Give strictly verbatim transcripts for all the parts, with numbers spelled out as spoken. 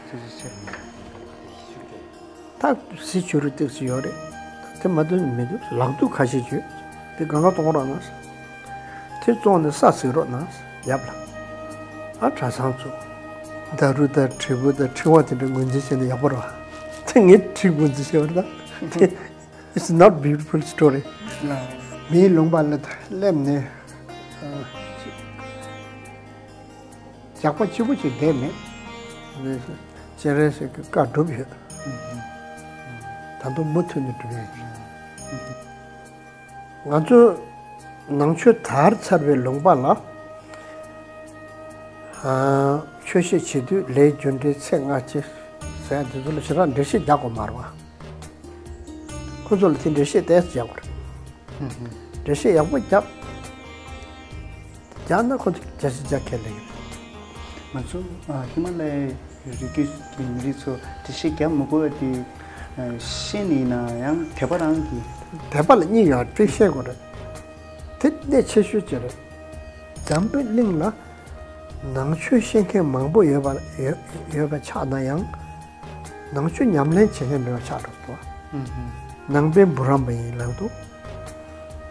ད་གཟི་བྱུ་རུ་ཏོག་ཙམ་ཡོད་རེད། དེ་མ་གཏོགས་མི་འདུག་ལག་ཏུ་ཁ་ཤས་ཡོད། དེ་གང་ག་གཏོང་རོགས་གནང་། དེ་བཙོངས་ནས་ས་བཟོས་རོགས་གནང་། ཡབ་ལ། ཨ། གྲྭ་ཚང་ཚོ། ད་རུ་དང་དྲིལ་བུ་དང་ཕྲེང་བ་དེ་འདྲ་ངོས་འཛིན་བྱས་ན་ཡག་པོ་རེད་བ། དེ་ངས་དྲིལ་ངོས་འཛིན་བྱས་པ་རེད་ད། དེ། It's not beautiful story. མིའི་ལུང་པ་ལ་སླེབས་ནས། ཨ། ཇག་པ་གཅིག་པུ་ཅིག་བསྡད་མེད། སྤྱན་རས་གཟིགས་ཀྱི་བཀའ་སྒྲུབ་ཡོད། ད་དུང་མུ་མཐུད་ནས་སྒྲུབ་ཡོད། ང་ཚོ་ནང་ཆོས་དར་ཚར་བའི་ལུང་པ་ལ། ཨ། ཆོས་བཤད་བྱེད་དུས་ལས་རྒྱུ་འབྲས་ཚེ་སྔ་ཕྱི་ཟེར་ཡ་དེ་ཚོ་ལ་ཞེ་དྲག་འགྲེལ་བཤད་རྒྱག་དགོས་མ་རེད་བ། ཁོ་ཚོ་ལ་དེ་འགྲེལ་བཤད་ཏོག་ཙམ་རྒྱག་དགོས་རེད། འགྲེལ་བཤད་ཡག་པོ་རྒྱབ། རྒྱག་ན་ཁོ་ཚོ་བརྒྱ་ཆ་བརྒྱ་ཁས་ལེན་གྱི་རེད། ང་ཚོ་ཨ་ཧི་མ་ལ་ཡའི་རི་རྒྱུད་ཀྱི་མི་རིགས་ཚོ་འགྲེལ་བཤད་རྒྱག་མི་དགོས་པ་དེ། ཨ། ཤེས་ནི་ཡིན་ན་ཡང་དད་པ་རང་གི། དད་པ་ལ་གཉིས་ཡོད་རེད། དེ་ཤེས་དགོས་རེད། དེ་གནད་ཆེ་ཤོས་ཅིག་རེད། འཛམ་བུ་གླིང་ལ་ནང་ཆོས་ཤེས་མཁན་མང་པོ་ཡོད་པ་ཡོད་ཡོད་པ་ཆགས་ན་ཡང་། ནང་ཆོས་ཉམས་ལེན་བྱེད་མཁན་མེད་པ་ཆགས་འགྲོ་འདུག་བ། ཨུ་ཧུ། ནང་པའི་འབུམ་རམས་པ་ཡིན་ལབ་འདུག་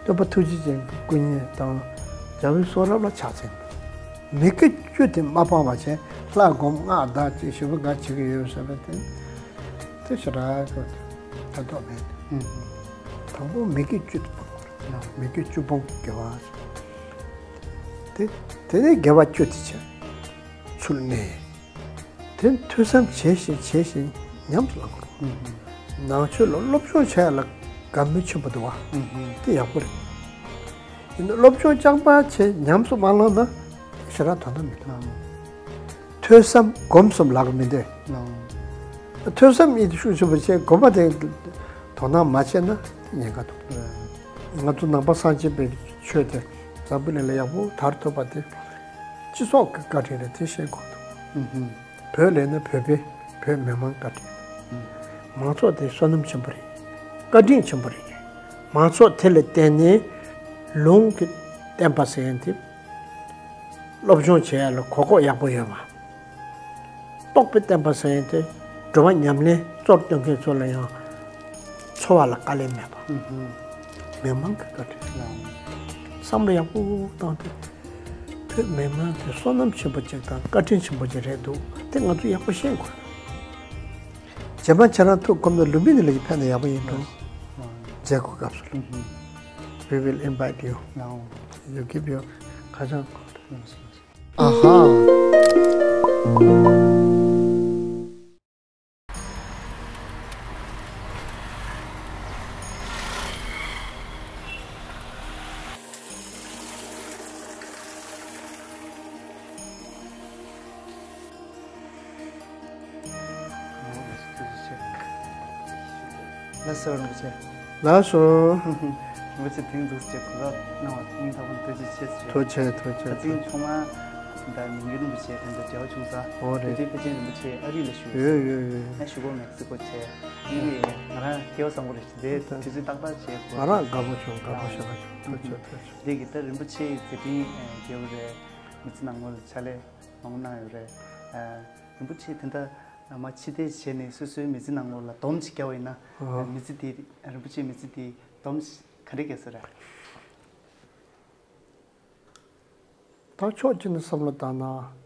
སྟོན་པ་ཐུགས་རྗེ་ཅན་གྱི་སྐུ་བརྙན་དང་རྒྱལ་བའི་གསུང་རབ་ལ་ཕྱག་འཚལ། མི་དགེ་བཅུ་དེ་མ་སྤངས་པ་བྱས། ལྷ་སྒོམ་སྔགས་བཟླས་ཅིག་ཞེ་པོ་འགའ་བྱེད་ཀྱི་ཡོད་བསམ་པ་དེ། དེ་ཞེ་དྲག་གི་ཕན་ཐོགས་མེད། ཨུ་ཧུ། དང་པོ་མི་དགེ་བཅུ་དེ་སྤོང་དགོས་རེད། མི་དགེ་བཅུ་སྤོང་གི་དགེ་བ། དེ་དེ་ནས་དགེ་བ་བཅུ་དེ་བྱས། ཚུལ་གནས། དེ་ཐོས་བསམ་བྱས་ཤིང་བྱས་ཤིང་ཉམས་སུ་བླང་དགོས། ནང་ཆོས་ལ་སློབ་སྦྱོང་བྱེད་ཡ་ལ་དགའ་མོས་ཆེན་པོ་འདུག་བ། དེ་ཡག་པོ་རེད། ཡིན་ན་སློབ་སྦྱོང་རྐྱང་པ་བྱས་ཉམས་སུ་མ་བླངས་ན་ཞེ་དྲག་དོན་དག་མི་འདུག་ཐོས་བསམ་སྒོམ་གསུམ་ལག་མི་འདོད། ཐོས་བསམ་ཡིན་ཤུགས་ཆེན་པོ་བྱས། སྒོམ་པ་དེ་དོ་སྣང་མ་བྱས་ན་དེ་ཉེན་ཁ་འདུག་ང་ཚོ་ནང་པ་སངས་རྒྱས་པའི་ཆོས་དེ་འཛམ་བུ་གླིང་ལ་ཡག་པོ་དར་ཐུབ་པ་དེ་སྤྱི་ཚོགས་ཀྱི་བཀའ་དྲིན་རེད། དེ་ཤེས་དགོས་འདུག་བོད་ལས་ན་བོད་པའི་བོད་མི་མང་བཀའ་དྲིན། མང་ཚོགས་དེ་བསོད་ནམས་ཆེན་པོ་རེད། བཀའ་དྲིན་ཆེན་པོ་རེད། མང་ཚོགས་དེ་ལ་བརྟེན་ནས་ལུང་གི་བསྟན་པ་ཟེར་མཁན་དེ་སློབ་སྦྱོང་བྱེད་ཡ་ལ་གོ་སྐབས་ཡག་པོ་ཡོད་པ། རྟོགས་པའི་བསྟན་པ་ཟེར་མཁན་དེ་སྒྲུབ་པ་ཉམས་ལེན་གཙོར་བཏོན་མཁན་ཚོ་ལ་ཡང་འཚོ་བ་ལ་དཀའ་ལས་མེད་པ། མི་མང་གི་བཀའ་དྲིན། བསམ་བློ་ཡག་པོ་བཏང་སྟེ། བོད་མི་མང་གི་བསོད་ནམས་ཆེན་པོ་ཅིག་དང་བཀའ་དྲིན་ཆེན་པོ་ཅིག་རེད་འདུག་དེ་ང་ཚོ་ཡག་པོ་ཤེས་དགོས། རྗེས་མ་ཁྱེད་རང་ཐུགས་ཁོམ་ན་ལུམ་བི་ནི་ལ་ཡི་ཕེབས་ན་ཡག་པོ་ཡིན་འགྲོ། མཛད་སྒོ་སྐབས་སུ། We will invite you. You give your ཁ་བྱང་། ཨ་ཧ། ལགས་སོ་རིན་པོ་ཆེ། ལགས་སོ། རིན་པོ་ཆེ་དེང་འདུག་སེ་གོ་སྐབས་གནང་བ་སྙིང་ཐག་པ་ནས་ཐུགས་རྗེ་ཆེ་ཞུ། ཐུགས་རྗེ་ཆེ། ཐུགས་རྗེ་ཆེ། ད་ཐེངས་ཐོག་མར་ད་ཉིན་རྒྱུན་རིན་པོ་ཆེ་དེ་འདྲ་འབྲེལ་བ་བྱུང་ས། འོ་རེད། དེ་དུས་ཕལ་ཆེར་རིན་པོ་ཆེ་ཨ་རི་ལ་བཞུགས་ཡོད། ཡོད་ཡོད་ཡོད། ཨ་ཞུ་གོ་མེག་སི་ཀོ་བྱས། ཨ་ནི་ང་རང་སྐལ་བ་བཟང་པོ་རེད། དེ་དུས་ཚོད་ཏག་ཏག་བྱས་གོ། ང་རང་དགའ་པོ་བྱུང་། དགའ་པོ་ཞེ་དྲག་བྱུང་། ཐུགས་རྗེ་ཆེ། ཐུགས་རྗེ་ཆེ། འདི་གི་ད་རིན་པོ་ཆེ་མཛད་འཕྲིན་རྒྱས་པོ་རེད། མི་ཚེ་ནང་ལོགས་ལ་ཕྱག་ལས་མང་པོ་གནང་ཡོད་རེད། རིན་པོ་ཆེ་དེ་འདྲ་མ་ཕྱི་བལྟས་བྱས་ནས་སོ་སོའི་མི་ཚེ་ནང་ལོགས་ལ་སྡོམ་ཅིག་བརྒྱབ་པ་ཡིན་ན། ཨ། མི་ཚེ་འདི་རིན་པོ་ཆེའི་མི་ཚེ་འདི་སྡོམ་ག་འདྲ་བརྒྱབ་ས་རེད། ད་ཕྱོགས་གཅིག་ནས་བསམ་བློ་བཏང་ན་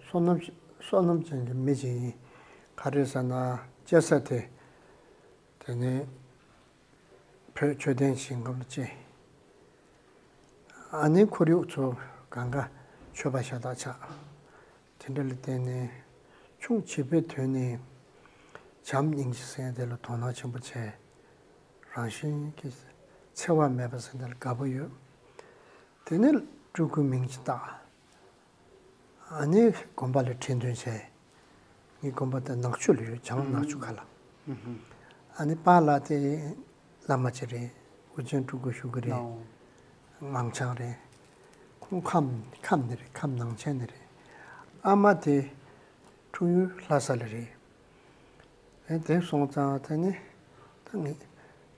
བསོད་ནམས་བསོད་ནམས་ཅན་གྱི་མི་ཅིག་ཡིན། ག་རེ་ཟེར་ན་སྐྱེ་ས་དེ། དེ་ནས་བོད་ཆོས་ལྡན་ཞིང་ཁམས་ལ་སྐྱེས། ཨ་ནི་ཁོར་ཡུག་ཚོ་གང་ག་ཆོས་པ་ཤ་སྟག་ཆགས། དེ་འདྲ་ལ་བརྟེན་ནས་ཆུང་བྱིས་པའི་དུས་ནས་བྱམས་སྙིང་རྗེ་ཟེར་མཁན་དེ་ལ་དོ་སྣང་ཆེན་པོ་བྱས། རང་བཞིན་གྱིས་འཚེ་བ་མེད་པ་ཟེར་མཁན་དེ་ལ་དགའ་པོ་ཡོད། དེ་ནས་སྤྲུལ་སྐུའི་མིང་ཅིག་བཏགས། ཨ་ནི་དགོན་པ་ལ་ཁྲི་འདོན་བྱས། ངའི་དགོན་པ་དེ་ནག་ཆུ་ལ་ཡོད། བྱང་ནག་ཆུ་ཁ་ལ། ཨ་ནི་པཱ་ལགས་དེ་བླ་མ་ཅིག་རེད། དབུ་ཅན་སྤྲུལ་སྐུ་ཞུ་གི་རེད། ནའོ། མང་བྱང་རེད། ཁོང་ཁམས་ཁམས་ནས་རེད། ཁམས་ནང་ཆེན་ནས་རེད། ཨ་མ་དེ་འཁྲུངས་ཡུལ་ལྷ་ས་ལ་རེད། ཨེ་དེ་སོང་ཙང་དེ་ནི་ད་ངས་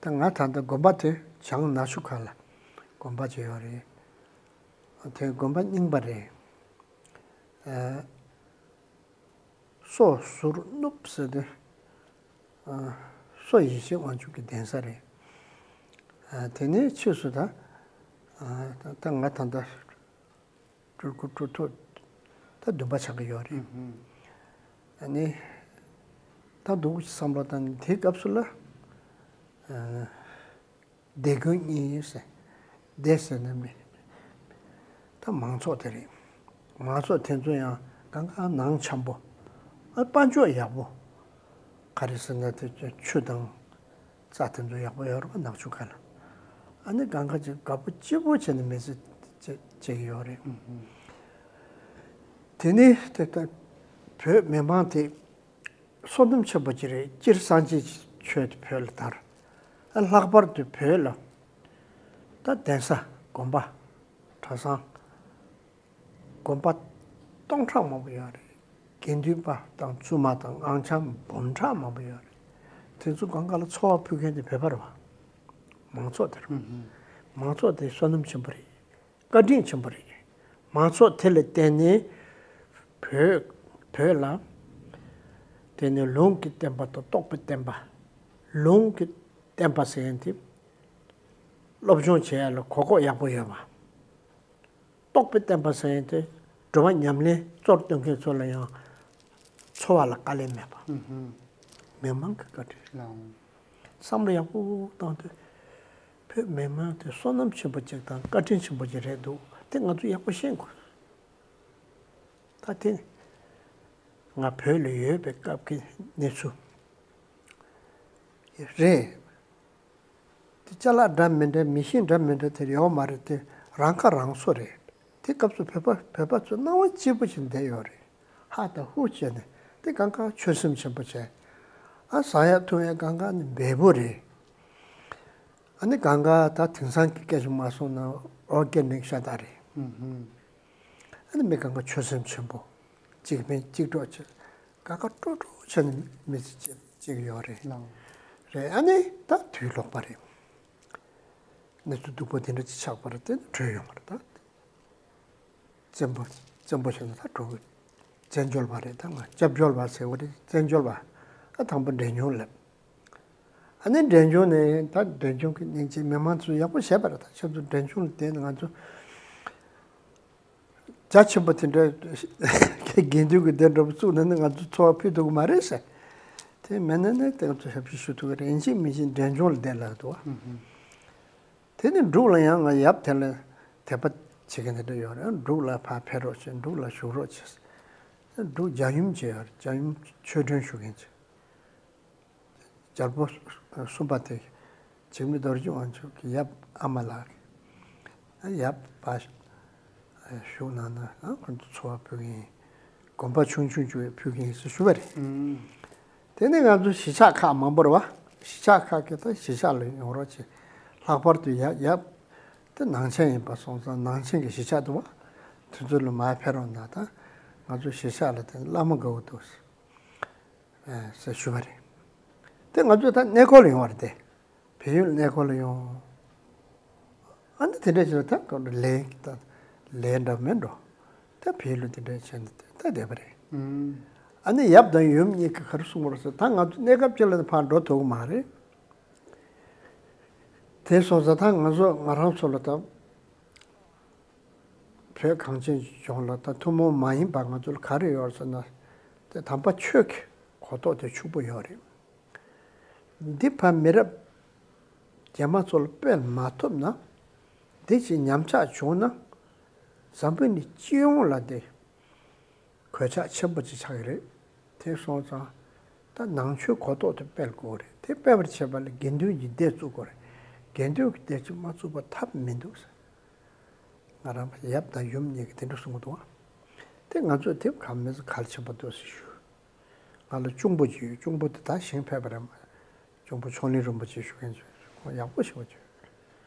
ད་ང་ད་ལྟ་དགོན་པ་དེ་བྱང་ནག་ཆུ་ཁ་ལ་དགོན་པ་ཅིག་ཡོད་རེད། དེ་དགོན་པ་རྙིང་པ་རེད། ཨ། སོ་ཟུར་གནུབས་ཟེར་དུས། སོ་ཡེ་ཤེས་དབང་ཕྱུག་གི་གདན་ས་རེད། དེ་ནས་ཕྱིས་སུ་ད་ད་ང་ད་ལྟ་སྤྲུལ་སྐུ་སྤྲུལ་ཐོག་ད་བདུན་པ་ཆགས་ཀྱི་ཡོད་རེད། ཨ་ནི་ད་འདུག་བསམ་བློ་བཏང་ནས་དེའི་སྐབས་སུ་ལ། སྡེ་དགོན་གཉིས་ཟེར། སྡེ་ཟེར་ན་མི། ད་མང་ཚོགས་དེ་རེད། མང་ཚོགས་དེ་ཚོ་ཡང་གང་ག་ནང་འཆམ་པོ། ཨ་དཔལ་འབྱོར་ཡག་པོ། ག་རེ་ཟེར་ན་དེ་ཆུ་དང་། རྩྭ་དེ་ཚོ་ཡག་པོ་ཡོད་རེད་པ། ནག་ཆུ་ཁ་ལ། ཨ་ནི་གང་ག་ཅིག་དགའ་པོ་སྐྱིད་པོ་བྱས་ནས་མི་ཚེ་བྱེད་བྱེད་ཀྱི་ཡོད་རེད། དེ་ནི་དེ་ལྟ་བོད་མི་མང་དེ། བསོད་ནམས་ཆེན་པོ་ཅིག་རེད། སྤྱིར་སངས་རྒྱས་ཆོས་དེ་བོད་ལ་དར། ཨ་ལྷག་པར་དུ་བོད་ལ་ད་གདན་ས་དགོན་པ་གྲྭ་ཚང་དགོན་པ་སྟོང་ཕྲག་མང་པོ་ཡོད་རེད། དགེ་འདུན་པ་དང་བཙུན་མ་དང་ཨང་ཆང་འབུམ་ཕྲག་མང་པོ་ཡོད་རེད། དེ་ཚོ་གང་ག་ལ་འཚོ་བ་ཕུལ་མཁན་དེ་བོད་པ་རེད་པ། མང་ཚོགས་དེ་རེད། མང་ཚོགས་དེ་བསོད་ནམས་ཆེན་པོ་རེད། བཀའ་དྲིན་ཆེན་པོ་རེད། མང་ཚོགས་དེ་ལ་བརྟེན་ནས་བོད་བོད་ལ་དེ་ནས་ལུང་གི་བསྟན་པ་དང་རྟོགས་པའི་བསྟན་པ། ལུང་གི་བསྟན་པ་ཟེར་མཁན་དེ་སློབ་སྦྱོང་བྱེད་ཡ་ལ་གོ་སྐབས་ཡག་པོ་ཡོད་པ། རྟོགས་པའི་བསྟན་པ་ཟེར་མཁན་དེ་སྒྲུབ་པ་ཉམས་ལེན་གཙོར་བཏོན་མཁན་ཚོ་ལ་ཡང་འཚོ་བ་ལ་དཀའ་ལས་མེད་པ། མི་མང་གི་བཀའ་དྲིན། བསམ་བློ་ཡག་པོ་བཏང་དུས། བོད་མི་མང་དེ་བསོད་ནམས་ཆེན་པོ་ཅིག་དང་བཀའ་དྲིན་ཆེན་པོ་ཅིག་རེད་འདུག་དེ་ང་ཚོས་ཡག་པོ་ཤེས་དགོས། ད་དེ་ང་བོད་ལ་ཡོད་པའི་སྐབས་ཀྱི་གནས་ཚུལ་རེད། དེ་ཅ་ལག་འདྲ་མི་འདྲ་མི་ཤེས་འདྲ་མི་འདྲ་དེ་ཡོད་མ་རེད། དེ་རང་ཁ་རང་གསོ་རེད། དེ་སྐབས་སུ་བོད་པ་བོད་པ་ཚོ་སྣང་བ་སྐྱིད་པོ་ཞིག་བསྡད་ཡོད་རེད། ཧ་དང་ཧུ་བྱས་ནས་དེ་གང་ག་ཆོད་སེམས་ཆེན་པོ་བྱས། ཨ་ཟ་ཡ་འཐུང་ཡ་གང་ག་ནི་འབེལ་པོ་རེད། ཨ་ནི་གང་ག་ད་དེང་སང་གི་སྐད་ཆ་མ་སོང་ན་ཨོར་གེ་ནིག་ཤ་སྟག་རེད། ཨ་ནི་མི་གང་ག་ཆོད་སེམས་ཆེན་པོ། གཅིག་ཕན་གཅིག་གྲོགས་བྱས། ཀ་ཁ་སྤྲོ་སྤྲོ་བྱས་ནས་མི་ཚེ་སྐྱེལ་སྐྱེལ་གྱི་ཡོད་རེད། ལགས། རེད། ཨ་ནི་ད་དུས་ལོག་པ་རེད། གནས་ཚུལ་སྡུག་པོ་དེ་འདྲ་ཅིག་ཆགས་པ་རེད། དེ་བྲོས་ཡོང་བ་རེད་ད། བཙན་པོ་བཙན་པོ་བྱས་ན་ད་འགྲོ་གི། བཙན་བྱོལ་བ་རེད་ད། ང་སྐྱབས་བཅོལ་བ་ཟེར་བ་རེད། བཙན་བྱོལ་བ། ཨ་དང་པོ་འབྲས་ལྗོངས་སླེབས། ཨ་ནི་འབྲས་ལྗོངས་ནས་ད་འབྲས་ལྗོངས་ཀྱི་སྙིང་རྗེ་མི་མང་ཚོས་ཡག་པོ་བྱས་པ་རེད། ད་ཁྱེད་ཚོ་འབྲས་ལྗོངས་ལ་བསྡད་ནས་ང་ཚོ་རྒྱ་ཆེན་པོ་དེ་འདྲ་དགེ་འདུན་གྱི་སྡེ་འདྲ་པོ་བཙུགས་ན་ནི་ང་ཚོ་འཚོ་བ་ཕུད་ཐུབ་ཀྱི་མ་རེད་ཟེར། དེ་མེད་ན་ནི་དེ་ང་ཚོ་ཞབས་ཕྱི་ཞུ་ཐུབ་ཀྱི་རེད། ཡིན་གཅིག་མིན་གཅིག་འབྲས་ལྗོངས་ལ་བསྡད་ལབ་འདུག་བ། དེ་ནི་འབྲུག་ལ་ཡང་ང་ཡབ་དེ་ལ་དད་པ་བྱེད་མཁན་དེ་འདྲ་ཡོད་རེད། འབྲུག་ལ་ཕར་ཕེབས་རོགས་བྱེད། འབྲུག་ལ་བཞུགས་རོགས་བྱེད། འབྲུག་རྒྱལ་ཡུམ་བྱས་ཡོད་རེད། རྒྱལ་ཡུམ་ཆོས་སྒྲོན་ཞུ་མཁན་ཅིག་རྒྱལ་པོ་གསུམ་པ་དེ་འཇིགས་མེད་རྡོ་རྗེ་དབང་ཕྱུག་གི་ཡབ་ཨ་མ་ལགས། ཡབ་ཕར་བཞུགས་གནང་ན་ཁོང་ཚོ་འཚོ་བ་ཕུལ་གྱི་ཡིན། གོམ་པ་ཆུང་ཆུང་ཅིག་ཕུལ་གྱི་ཡིན་ཟེར་ཞུས་པ་རེད། དེ་ནས་ང་ཚོ་གཞིས་ཆགས་ཁག་མང་པོ་རེད་བ། གཞིས་ཆགས་ཁག་གི་ད་གཞིས་ཆགས་ལ་ཡོང་རོགས་བྱེད། ལྷག་པར་དུ་ཡབ་ཡབ་དེ་ནང་ཆེན་ཡིན་པ་སོང་ཙང་ནང་ཆེན་གྱི་གཞིས་ཆགས་འདུག་བ། དེ་ཚོ་ལ་མར་ཕེབས་རོགས་གནང་། ད་ང་ཚོ་གཞིས་ཆགས་ལ་དེ་བླ་མ་དགའ་བོ་འདུག་ཟེར་ཞུས་པ་རེད། དེ་ང་ཚོ་ད་གནས་སྐོར་ལ་ཡོང་བ་རེད་དེ། བལ་ཡུལ་གནས་སྐོར་ལ་ཡོང་། ཨ་ནི་དེ་འདྲ་བྱས་ན་ད་ཁོང་ལན་ད་ལན་འདྲ་མིན་འགྲོ། ད་བལ་ཡུལ་དེ་འདྲ་བྱས་ན་ད་བསྡད་པ་རེད། ཨ་ནི་ཡབ་དང་ཡུམ་གཉིས་ཀྱིས་ག་རེ་གསུངས་པ་རེད་ཟེར། ད་ང་ཚོ་གནས་སྐབས་གཅིག་ལ་ཕར་འགྲོ་ཐུབ་ཀྱི་མ་རེད། དེ་སོང་ཙང་ད་ང་ཚོ་ང་རང་ཚོ་ལ་ད་བོད་གངས་ཅན་ལྗོངས་ལ་ད་ཐུན་མོང་མ་ཡིན་པ་ང་ཚོ་ལ་ག་རེ་ཡོད་ཟེར་ན། དེ་དམ་པ་ཆོས་ཀྱི་གོ་རྟོགས་དེ་ཕྱུག་པོ་ཡོད་རེད། འདི་ཕར་མི་རབས་རྗེས་མ་ཚོ་ལ་སྤེལ་མ་ཐུབ་ན། འདི་ཅིག་ཉམས་ཆག་བྱུང་ན། འཛམ་བུ་གླིང་སྤྱི་ཡོངས་ལ་དེ་གོད་ཆག་ཆེན་པོ་ཅིག་ཆགས་ཀྱི་རེད། དེ་སོང་ཙང་ད་ནང་ཆོས་གོ་རྟོགས་དེ་སྤེལ་དགོས་རེད། དེ་སྤེལ་བར་བྱེད་པ་ལ་དགེ་འདུན་གྱི་སྡེ་བཙུགས་དགོས་རེད། དགེ་འདུན་གྱི་སྡེ་ཅིག་མ་བཙུགས་པ་ཐབས་མི་འདུག་ཟེར། ང་རང་ཡབ་དང་ཡུམ་གཉིས་ཀྱིས་དེ་འདྲ་གསུང་གི་འདུག་བ། དེ་ང་ཚོས་དེ་ག་མི་ཚོ་གལ་ཆེན་པོ་འདུག་ཟེར་ཞུ། ང་ལ་གཅུང་པོ་ཅིག་ཡོད། གཅུང་པོ་དེ་ད་ཞིང་ཕེབས་པ་རེད། གཅུང་པོ་མཆོག་གླིང་རིན་པོ་ཆེ་ཞུ་མཁན་ཅིག་ཡག་པོ་ཞེ་པོ་ཅིག་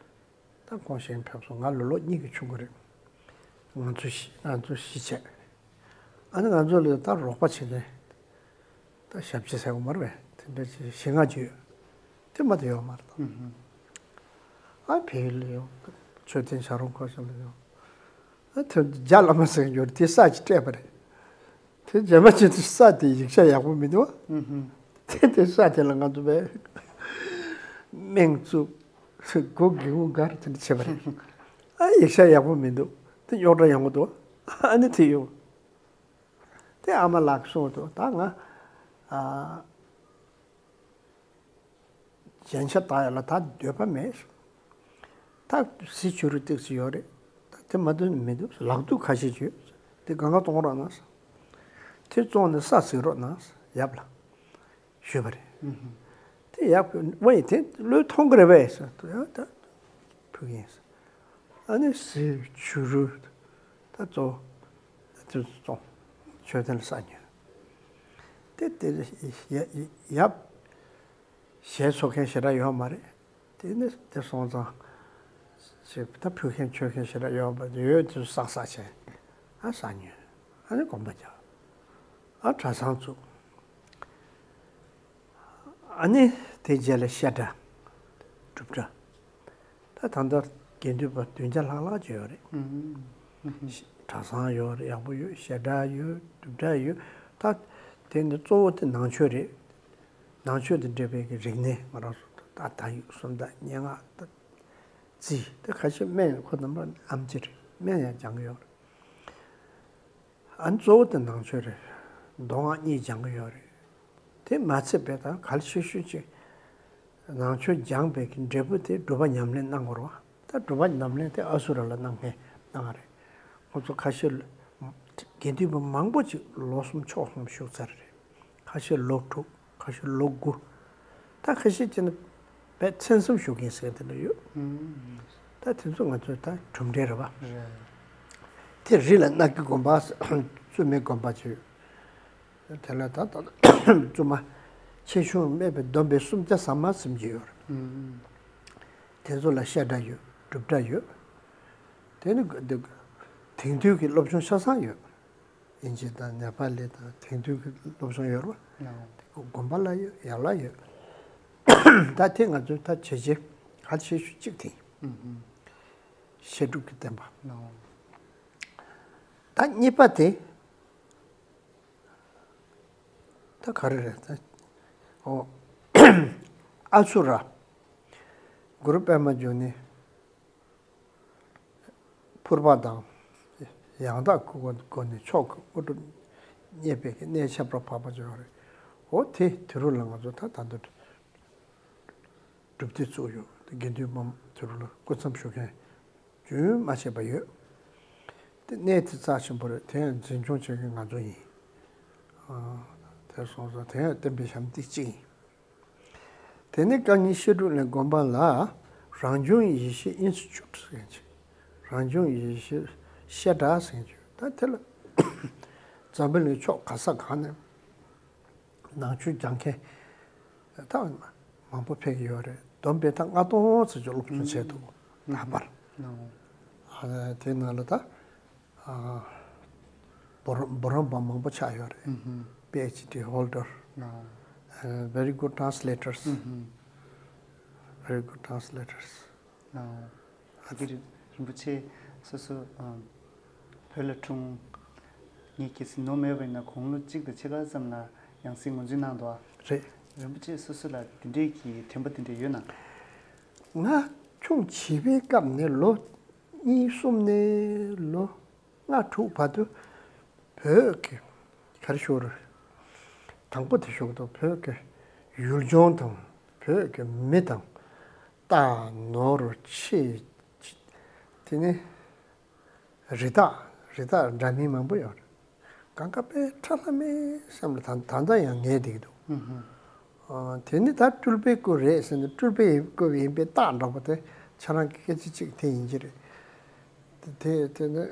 ད་ཁོང་ཞིང་ཕེབས་སོང་། ང་ལོ་ལོ་གཉིས་ཀྱི་ཆུང་ཀུ་རེད། ང་ཚོ་གཞིས་ང་ཚོ་གཞིས་བྱས། ཨ་ནི་ང་ཚོ་ལ་ད་རོགས་པ་བྱེད་མཁན། ད་ཞབས་ཕྱི་ཟེར་དགོས་མ་རེད་པས། དེ་འདྲ་ཅིག་ཞེ་ལྔ་ཅིག་ཡོད། དེ་མ་གཏོགས་ཡོད་མ་རེད་ད། ཨ་བལ་ཡུལ་ལ་ཡོང་། མཆོད་རྟེན་བྱ་རུང་ཁོ་ཤ་ལ་ཡོང་། ཨ་དེ་རྒྱ་བླ་མ་ཟེར་མཁན་ཡོད་རེད། དེ་ས་ཅིག་སྤྲད་པ་རེད། དེ་རྗེས་མ་ཅིག་ཏུ་ས་དེ་ཡིག་ཆ་ཡག་པོ་མི་འདུག་བ། དེ་དེ་ས་དེ་ལ་ང་ཚོ་བས་སྨན་བཙུགས། སྒོ་སྒེའུ་ཁུང་སྒར་དེ་འདྲ་བྱས་པ་རེད། ཨ་ཡིག་ཆ་ཡག་པོ་མི་འདུག་དེ་རྙོག་དྲ་ཡོང་གི་འདུག་ཨ་ནི་དེ་ཡོང་། དེ་ཨ་མ་ལགས་གསུངས་འདུག་ད་ང་ཨ། རྒྱན་ཆ་བཏགས་ཡ་ལ་ད་འདོད་པ་མེད། ད་གཟི་བྱུ་རུ་ཏོག་ཙམ་ཡོད་རེད། ད་དེ་མ་གཏོགས་མི་འདུག་ལག་གདུབ་ཁ་ཤས་ཡོད། དེ་གང་ག་གཏོང་རོགས་གནང་། དེ་བཙོངས་ནས་ས་བཟིག་རོགས་གནང་ཡབ་ལ་ཞུས་པ་རེད། དེ་ཡབ་ཀྱིས་ཝེ་དེ་བློས་ཐོངས་ཀྱི་རེད་པས་ཟེར། ཡ་ད་ཕུལ་གྱི་ཡིན་ཟེར། ཨ་ནི་གཟི་བྱུ་རུ་ད་གཙོ་བོ་དེ་བཙོངས། མཆོད་རྟེན་ལ་ས་ཉོས། དེ་དེ་ཡ་ཡ་ཡབ་ཞལ་འཚོ་མཁན་ཞེ་དྲག་ཡོད་མ་རེད། དེ་ནི་དེ་སོང་ཙང་ཞེས་ད་ཕུལ་མཁན་མཆོད་མཁན་ཞེ་དྲག་ཡོད་མ་རེད། ཡོད་དུས་བསགས་བསགས་བྱས་ཨ་ས་ཉོས། ཨ་ནི་དགོན་པ་རྒྱག་ཨ་གྲྭ་ཚང་བཙུགས། ཨ་ནི་དེ་རྗེས་ལ་བཤད་གྲྭ་སྒྲུབ་གྲྭ། ད་ད་ལྟ་དགེ་འདུན་པ་བདུན་བརྒྱ་ལྷག་ལྷག་ཅིག་ཡོད་རེད། གྲྭ་ཚང་ཡོད་རེད། ཡག་པོ་ཡོད། བཤད་གྲྭ་ཡོད། སྒྲུབ་གྲྭ་ཡོད། ད་དེ་ནི་གཙོ་བོ་དེ་ནང་ཆོས་རེད། ནང་ཆོས་དང་འབྲེལ་བའི་གི་རིག་གནས་ང་རང་ཚོ་ད་ད་ཡིག་གསུམ་དང་སྙན་ངག་ད་རྩིས་ད་ཁ་ཤས་སྨན་ཁོ་རྣམ་པ་ཨེམ་ཆི་རེད། སྨན་ཡང་སྦྱང་གི་ཡོད་རེད། ཨ་ནི་གཙོ་བོ་དེ་ནང་ཆོས་རེད། མདོ་སྔགས་གཉིས་སྦྱང་གི་ཡོད་རེད། དེ་མ་ཚད་པའི་ད་གལ་ཆེ་ཤོས་གཅིག་ནང་ཆོས་སྦྱངས་པའི་གི་འབྲས་བུ་དེ་སྒྲུབ་པ་ཉམས་ལེན་གནང་དགོས་རེད་བ། ད་སྒྲུབ་པ་ཉམས་ལེན་དེ་ཨ་སུ་ར་ལ་གནང་མཁན་གནང་བ་རེད། ཁོ་ཚོ་ཁ་ཤས་དགེ་འདུན་པ་མང་པོ་ཅིག་ལོ་གསུམ་ཕྱོགས་གསུམ་བཞུགས་ཚར་རེད། ཁ་ཤས་ལོ་དྲུག་ཁ་ཤས་ལོ་དགུ་ད་ཁ་ཤས་ཅིག་ནི་བས་མཚན་གསུམ་བཞུགས་མཁན་ཟེར་དེ་འདྲ་ཡོད། ད་དེ་ཚོ་ང་ཚོའི་ད་གྲུབ་འབྲས་རེད་བ། དེ་རི་ལ་ནགས་ཀྱི་དགོན་པ་བཙུན་མའི་དགོན་པ་ཅིག་དེ་ལ་ད་ད་བཙུན་མ་ཆེ་ཆུང་མེད་པའི་བསྡོམས་པས་སུམ་བརྒྱ་ཟ་མ་ཟིན་གྱི་ཡོད་རེད། དེ་ཚོ་ལ་བཤད་གྲྭ་ཡོད། སྒྲུབ་གྲྭ་ཡོད། དེ་ནི་དེང་དུས་ཀྱི་སློབ་སྦྱོང་ཆ་ཚང་ཡོད། དབྱིན་ཇི་དང་ནེ་པ་ལི་དང་དེང་དུས་ཀྱི་སློབ་སྦྱོང་ཡོད་རེད་བ། དགོན་པ་ལ་ཡོད། ཡར་ལ་ཡོད། ད་དེ་ང་ཚོའི་ད་བྱས་རྗེས་གལ་ཆེ་ཤོས་གཅིག་དེ་ཡིན། བཤད་སྒྲུབ་ཀྱི་བསྟན་པ། ད་གཉིས་པ་དེ་ད་ག་རེ་རེད་ད། ཨོ། ཨ་ཚུ་ར། གུ་རུ་པད་མ་འབྱུང་གནས། ཕུར་པ་དང་། ཡང་དག་སྐུ་སྒོ་ནས་མཆོག་གི་དངོས་གྲུབ་བརྙེས་པའི་གནས་ཁྱད་པར་འཕགས་པ་ཅིག་ཡོད་རེད། འོ་དེ་དེ་རུ་ལ་ང་ཚོ་ད་ད་འདོད་སྒྲུབ་སྡེ་བཙུགས་ཡོད། དགེ་འདུན་པ་དེ་རུ་ལ་སྐུ་མཚམས་བཞུགས་མཁན་རྒྱུན་མ་ཆད་པ་ཡོད། དེ་གནས་དེ་རྩ་ཆེན་པོ་རེད། དེ་ཡང་འཛིན་སྐྱོང་བྱེད་མཁན་ང་ཚོ་ཡིན། དེ་སོང་ཙང་དེ་ཡང་བསྟན་པའི་ཞབས་འདེགས་གཅིག་ཡིན། དེ་ནས་བཀའ་རྙིང་བཤད་སྒྲུབ་ལས་དགོན་པ་ལ་རང་བྱུང་ཡེ་ཤེས་ཨིན་སི་ཊི་ཊུཊ་ཟེར་མཁན་ཅིག་རང་བྱུང་ཡེ་ཤེས་བཤད་གྲྭ་ཟེར་མཁན་ཅིག་ད་དེ་ལ་འཛམ་བུ་གླིང་ཕྱོགས་ག་ས་གང་ནས་ནང་ཆོས་སྦྱང་མཁན་ད་མང་པོ་ཕེབས་ཀྱི་ཡོད་རེད། བསྡོམས་པས་ད་ལྔ་སྟོང་ཙམ་ཅིག་སློབ་སྦྱོང་བྱས་འདུག་ད་བར། དེ་ནང་ལ་ད། འབུམ་འབུམ་རམས་པ་མང་པོ་ཆགས་ཡོད་རེད། པི་ཨེཆ་ཌི་ཧོལ་ཌར། very good translators. Very good translators. ཨ་ཙི། རིན་པོ་ཆེ་སོ་སོ་བོད་ལ་འཁྲུངས། ངས་གལ་སྲིད་ནོར་མེད་པ་ཡིན་ན་དགུང་ལོ་གཅིག་དང་ཕྱེད་ཀ་ཙམ་ལ་ཡང་སྲིད་ངོས་འཛིན་གནང་འདུག་ཨ། རེད། རིན་པོ་ཆེ་སོ་སོ་ལ་དེ་འདྲའི་གི་དྲན་པ་དེ་འདྲ་ཡོད་ན། ང་ཆུང་བྱིས་པའི་སྐབས་ནས་ལོ་གཉིས་གསུམ་ནས་ལོ་ལྔ་དྲུག་བར་དུ་བོད་ཀྱི་ག་རེ་ཞུ་དགོས་རེད། དང་པོ་དེ་ཞུ་གི་འདུག་བོད་ཀྱི་ཡུལ་ལྗོངས་དང་བོད་ཀྱི་མི་དང་རྟ་ནོར་ཕྱི་དེ་ནས་རི་དྭགས་རི་དྭགས་འདྲ་མིན་མང་པོ་ཡོད་རེད། གང་ག་དཔེ་ཁྲ་ལྷམ་མེ་བསམ་ལ་ད་ད་ལྟ་ཡང་ངེས་བསྡད་ཀྱི་འདུག་ཨ། དེ་ནི་ད་སྤྲུལ་པའི་སྐུ་རེད་ཟེར་ནས་སྤྲུལ་པའི་སྐུ་ཡིན་པའི་རྟགས་འདྲ་པོ་དེ་ཁྱེད་རང་གི་སྐད་ཆ་གཅིག་དེ་ཡིན་གྱི་རེད། དེ་དེ་ནི་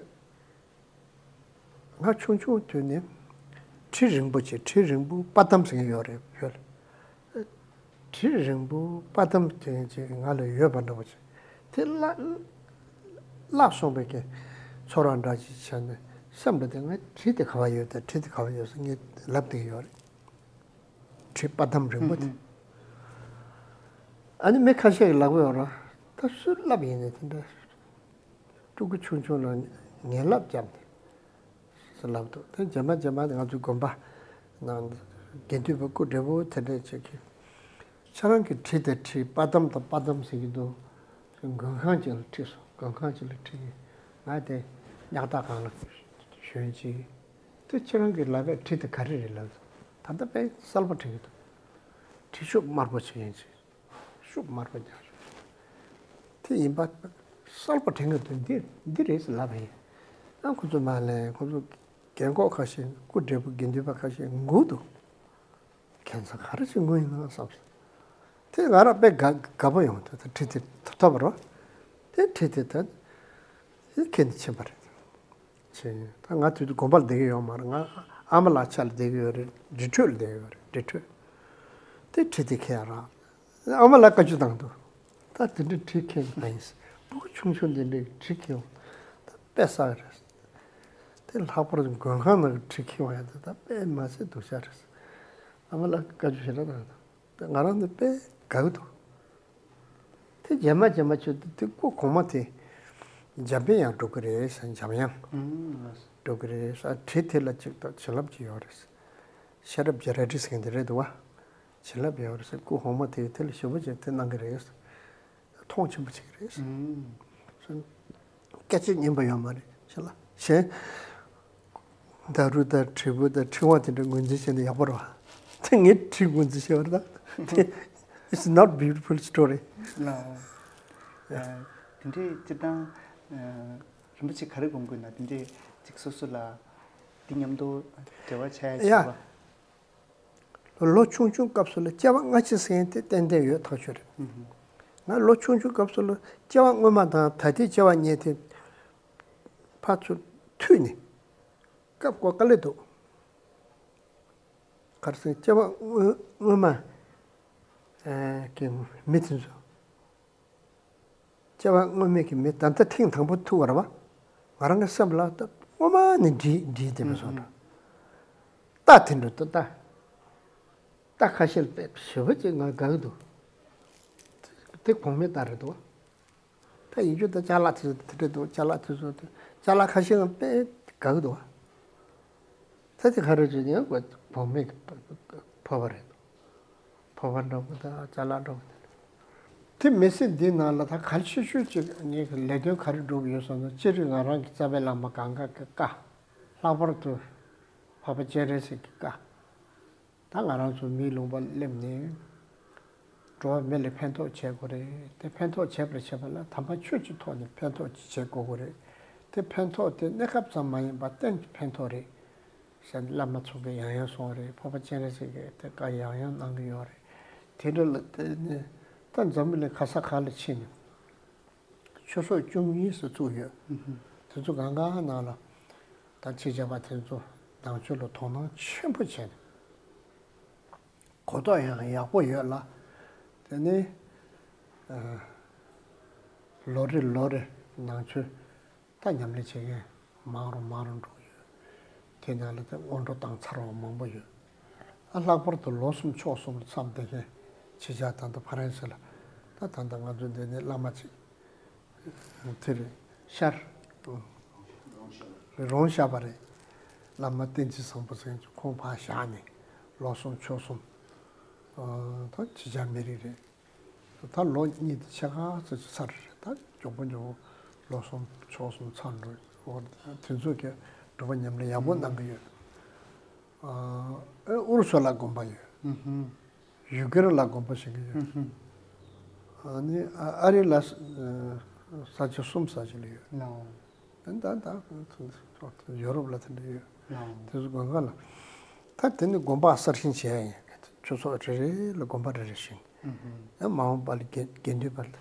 ང་ཆུང་ཆུང་དུས་ནས་གྲི་རིང་པོ་ཆེ་གྲི་རིང་པོ་པ་དམ་ཟེར་མཁན་ཡོད་རེད་བོད་ལ། གྲི་རིང་པོ་པ་དམ་དེ་ཅིག་ང་ལ་ཡོད་པ་འདྲ་པོ་ཅིག་དེ་བརླག་བརླག་སོང་བའི་གི་ཚོར་བ་འདྲ་ཅིག་བྱས་ནས་སེམས་ལ་དེ་ང་གྲི་དེ་ག་པར་ཡོད་དེ་གྲི་དེ་ག་པར་ཡོད་ཟེར་ངས་ལབ་བསྡད་ཀྱི་ཡོད་རེད། གྲི་པ་དམ་རིང་པོ་དེ། ཨ་ནི་མི་ཁ་ཤས་ཀྱིས་ལབ་ཀྱི་ཡོད་རེད། ད་སུས་ལབ་ཡིན་ནས་དེ་འདྲ། ཕྲུ་གུ་ཆུང་ཆུང་ལ་ངན་ལབ་བརྒྱབ་ནས། ཟེར་ལབ་འདུག་དེ་རྗེས་མ་རྗེས་མ་ང་ཚོའི་དགོན་པ་ནང་དགེ་འདུན་པ་སྐུ་བགྲེས་པོ་དེ་འདྲས་ཅིག་གིས། ཁྱེད་རང་གི་གྲི་དེ་གྲི་དཔའ་གཏམ་དང་དཔའ་གཏམ་ཟེར་གྱི་འདུག་མགོན་ཁང་ཅིག་ལ་ཁྲིད་སོང་། མགོན་ཁང་ཅིག་ལ་ཁྲིད་ཀྱིས་ང་དེ་གཉག་ཐག་སྒང་ལ་ཞོན་ཅིག་དེ་ཁྱེད་རང་གི་ལག་པའི་གྲི་དེ་ག་རེ་རེད་ལབ་སོང་། ད་ལྟ་དཔེ་གསར་པ་དྲན་གྱི་འདུག་གྲི་ཤུགས་དམར་པོ་ཅིག་ཡིན་ཅིག་ཤུགས་དམར་པོ་རྒྱག་ཤོག་དེ་ཡིན་པ་གསར་པ་དྲན་གྱི་འདུག་འདི་འདི་རེད་ཟེར་ལབ་པ་ཡིན། ཨ་ཁོ་ཚོ་མ་ལས་ཁོ་ཚོ་རྒན་གོག་ཁ་ཤས་སྐུ་བགྲེས་པོ་དགེ་འདུན་པ་ཁ་ཤས་སྒུག་འདུག་ཁྱད་མཚར་ག་རེ་ཞིག་སྒུག་ཡིན་ན་བསམ་སོང་། དེ་ང་རང་དཔེ་དགའ་དགའ་པོ་ཡོང་། དེ་ཁྲིད་དེ་ཐོབ་པ་རོ། དེ་ཁྲིད་དེ་ད་དེ་ཁྱེར་ནས་ཕྱིན་པ་རེད། ཕྱིན། ད་ང་དུས་དུས་དགོན་པ་ལ་བསྡད་ཀྱི་ཡོད་མ་རེད། ང་ཨ་མ་ལགས་ཆ་ལ་བསྡད་ཀྱི་ཡོད་རེད། འབྲི་ཁྲོད་ལ་བསྡད་ཀྱི་ཡོད་རེད། འབྲི་ཁྲོད། དེ་ཁྲིད་དེ་ཁྱེར་ར། ཨ་མ་ལགས་བཀའ་བཀྱོན་བཏང་འདུག་ད་དེ་འདྲའི་གྲི་ཁྱེར་ནས་ཕྲུ་གུ་ཆུང་ཆུང་དེ་འདྲའི་གྲི་ཁྱེར་འོང་། ད་དཔེ་བསགས་རེད། དེ་ལྷག་པར་དུ་མགོན་ཁང་ནང་གི་གྲི་ཁྱེར་འོང་ཡ་དེ་ད་དཔེ་མ་ཚད་སྡུག་ཅག་རེད། ཨ་མ་ལགས་བཀའ་བཀྱོན་ཞེ་དྲག་བཏང་འདུག་ད་ང་རང་ནི་དཔེ་དགའ་གི་འདུག་དེ་རྗེས་མ་རྗེས་མ་ཁྱོད་དེ་སྐུ་གོང་མ་དེ་འཇམ་དབྱངས་ཡང་འགྲོ་གི་རེད་ཟེར། འཇམ་དབྱངས་ཨང་། འགྲོ་གི་རེད་ཟེར། གྲི་དེ་ལ་ཅིག་ད་བྱིན་རླབས་ཅིག་ཡོད་རེད། ཤེས་རབ་རྒྱལ་རལ་གྲི་ཟེར་མཁན་དེ་རེད་འདུག་བ། བྱིན་རླབས་ཡོད་རེད་ཟེར། སྐུ་གོང་མ་དེས་དེ་ལ་ཞེ་པོ་ཅིག་དེ་གནང་གི་རེད། མཐོང་ཆེན་པོ་བྱེད་ཀྱི་རེད། ཨང་། སྐད་ཆ་སྙན་པ་ཡོད་མ་རེད་ཤ་ལ། གཞན་ད་རུ་དང་དྲིལ་བུ་དང་ཕྲེང་བ་དེ་འདྲ་ངོས་འཛིན་བྱས་ན་ཡག་པོ་རེད་བ། དེ་ངས་གྲི་ངོས་འཛིན་བྱས་པ་རེད་ད། དེ་It's not beautiful story. ལའོ། དེ་འདྲའི་སྤྱིར་བཏང་རིན་པོ་ཆེ་ག་རེ་དགོངས་དགོས་ན། དེ་འདྲའི་ཅིག་སོ་སོ་ལ་འདི་མཉམ་དུ་འབྲེལ་བ་བྱས་ཡ་བྱས་པ། ལོ་ཆུང་ཆུང་སྐབས་སུ་ལ་སྐྱེ་བ་སྔ་ཕྱི་ཟེར་མཁན་དེ་ཏན་ཏན་ཡོད་ཐག་ཆོད་རེད། ང་ལོ་ཆུང་ཆུང་སྐབས་སུ་ལ་སྐྱེ་བ་སྔོན་མ་དང་ད་ལྟའི་སྐྱེ་བ་གཉིས་དེ་ཕར་ཚུར་མཐུད་ནས་སྐབས་འགོག་དཀའ་ལས་འདུག་ག་རེ་ཟེར། སྐྱེ་བ་སྔོན་སྔོན་མ་གི་མི་དེ་ཚོ། སྐྱེ་བ་སྔོན་མའི་གི་མི་ད་ལྟ་ཐེངས་དང་པོ་ཐུག་པ་རེད་བ། ང་རང་གི་སེམས་ལ་ད་སྔོན་མ་ནས་འདྲིས་འདྲིས་བསྡད་པ་བཟོ་འདྲ། རྟ་དེ་འདྲ་ད་རྟ། རྟ་ཁ་ཤས་ལ་དཔེ་ཞེ་པོ་ཅིག་ང་དགའ་གི་འདུག་དེ་གོང་མའི་རྟ་རེད་འདུག་ད་ཡིན་རྒྱུ་ད་ཅ་ལག་དེ་ཚོ་དེ་འདྲ་འདུག་ཅ་ལག་དེ་ཚོ་དེ་ཅ་ལག་ཁ་ཤས་ལ་དཔེ་དགའ་གི་འདུག་ད་དེ་ག་རེ་བྱས་ནས་གོང་མའི་ཕོར་པ་རེད་འདུག་ཕོར་པ་འདྲ་པོ་དང་ཅ་ལག་འདྲ་པོ་དེ་འདྲ། དེ་མི་ཚེ་འདིའི་ནང་ལ་ད་གལ་ཆེ་ཤོས་ཅིག་ངའི་ལས་དོན་ག་རེ་སྒྲུབ་ཡོད་ཟེར་ན། སྤྱིར་ང་རང་གི་རྩ་བའི་བླ་མ་གང་ག་གི་བཀའ། ལྷག་པར་དུ་འཕགས་པ་སྤྱན་རས་གཟིགས་ཀྱི་བཀའ། ད་ང་རང་ཚོ་མིའི་ལུང་པ་སླེབས་ནས་འགྲོ་བ་མི་ལ་ཕན་ཐོགས་བྱེད་དགོས་རེད། དེ་ཕན་ཐོགས་བྱེད་པར་བྱེད་པ་ལ་དམ་པ་ཆོས་ཀྱི་ཐོག་ནས་ཕན་ཐོགས་ཅིག་བྱེད་དགོས་ཀྱི་རེད། དེ་ཕན་ཐོགས་དེ་གནས་སྐབས་ཙམ་མ་ཡིན་པར་གཏན་གྱི་ཕན་ཐོགས་རེད། ཟེར་ནས་བླ་མ་ཚོ་གིས་ཡང་ཡང་གསུངས་རེད། འཕགས་པ་སྤྱན་རས་གཟིགས་ཀྱིས་དེ་བཀའ་ཡང་ཡང་གནང་གི་ཡོད་རེད། དེ་འདྲ་ལ་བརྟེན་ནས་ད་འཛམ་བུ་གླིང་ག་ས་ག་ལ་ཕྱིན་ནས་ཆོས་ཚོགས་བཅུ་གཉིས་སུ་བཙུགས་ཡོད། དེ་ཚོ་གང་ག་ནང་ལ་ད་ཕྱི་རྒྱལ་པ་དེ་ཚོ་ནང་ཆོས་ལ་དོ་སྣང་ཆེན་པོ་བྱས་ནས། གོ་རྟོགས་ཡང་ཡག་པོ་ཡོད་ལ། དེ་ནས་ཨ་ལོ་རེ་ལོ་རེ་ནང་ཆོས་ད་ཉམས་ལེན་བྱེད་མཁན་མང་རུ་མང་རུ་འགྲོ་གི་ཡོད། དེ་ནང་ལ་ད་སྔོན་འགྲོ་བཏང་ཚར་བ་མང་པོ་ཡོད། ཨ་ལྷག་པར་དུ་ལོ་གསུམ་ཕྱོགས་གསུམ་ལ་མཚམས་བསྡད་མཁན་ཕྱི་རྒྱལ་ད་ལྟ་ཧྥ་རན་སི་ལ། ད་ད་ལྟ་ང་ཚོ་འདི་ནས་བླ་མ་ཅིག་དེར་ཤར་རོང་ཤར་པ་རེད། བླ་མ་བསྟན་འཛིན་བཟང་པོ་ཟེར་མཁན་ཅིག་ཁོང་ཕར་བཞག་ནས་ལོ་གསུམ་ཕྱོགས་གསུམ། ཨ་ད་ཕྱི་རྒྱལ་མི་རིགས་རེད། ད་ལོ་གཉིས་དང་ཕྱེད་ཀ་ཙམ་ཅིག་ཚར་རེད། ད་མགྱོགས་པོ་མགྱོགས་པོ་ལོ་གསུམ་ཕྱོགས་གསུམ་ཚར་འགྲོ། འོ་དེ་ཚོ་གི་སྒྲུབ་པ་ཉམས་ལེན་ཡག་པོ་གནང་གི་ཡོད། ཨ་ཨུ་རུ་སུ་ལ་དགོན་པ་ཡོད། ཡུ་གུར་ལ་དགོན་པ་བཞེངས་ཀྱི་ཡོད། ཨ་ནི་ཨ་ཨ་རི་ལ་ས་ས་ཆ་གསུམ་ཙམ་ཅིག་ལ་ཡོད། ད་ད་ཡོ་རོབ་ལ་དེ་འདྲ་ཡོད། དེ་ཚོ་དགོན་ཁག་ལ། ད་དེ་ནི་དགོན་པ་གསར་བཞེངས་བྱས་ཡིན། ཆོས་ཚོགས་རེ་རེ་ལ་དགོན་པ་རེ་རེ་བཞེངས། ཡང་མ་འོངས་པ་ལ་དགེ་དགེ་འདུན་པ་ལ་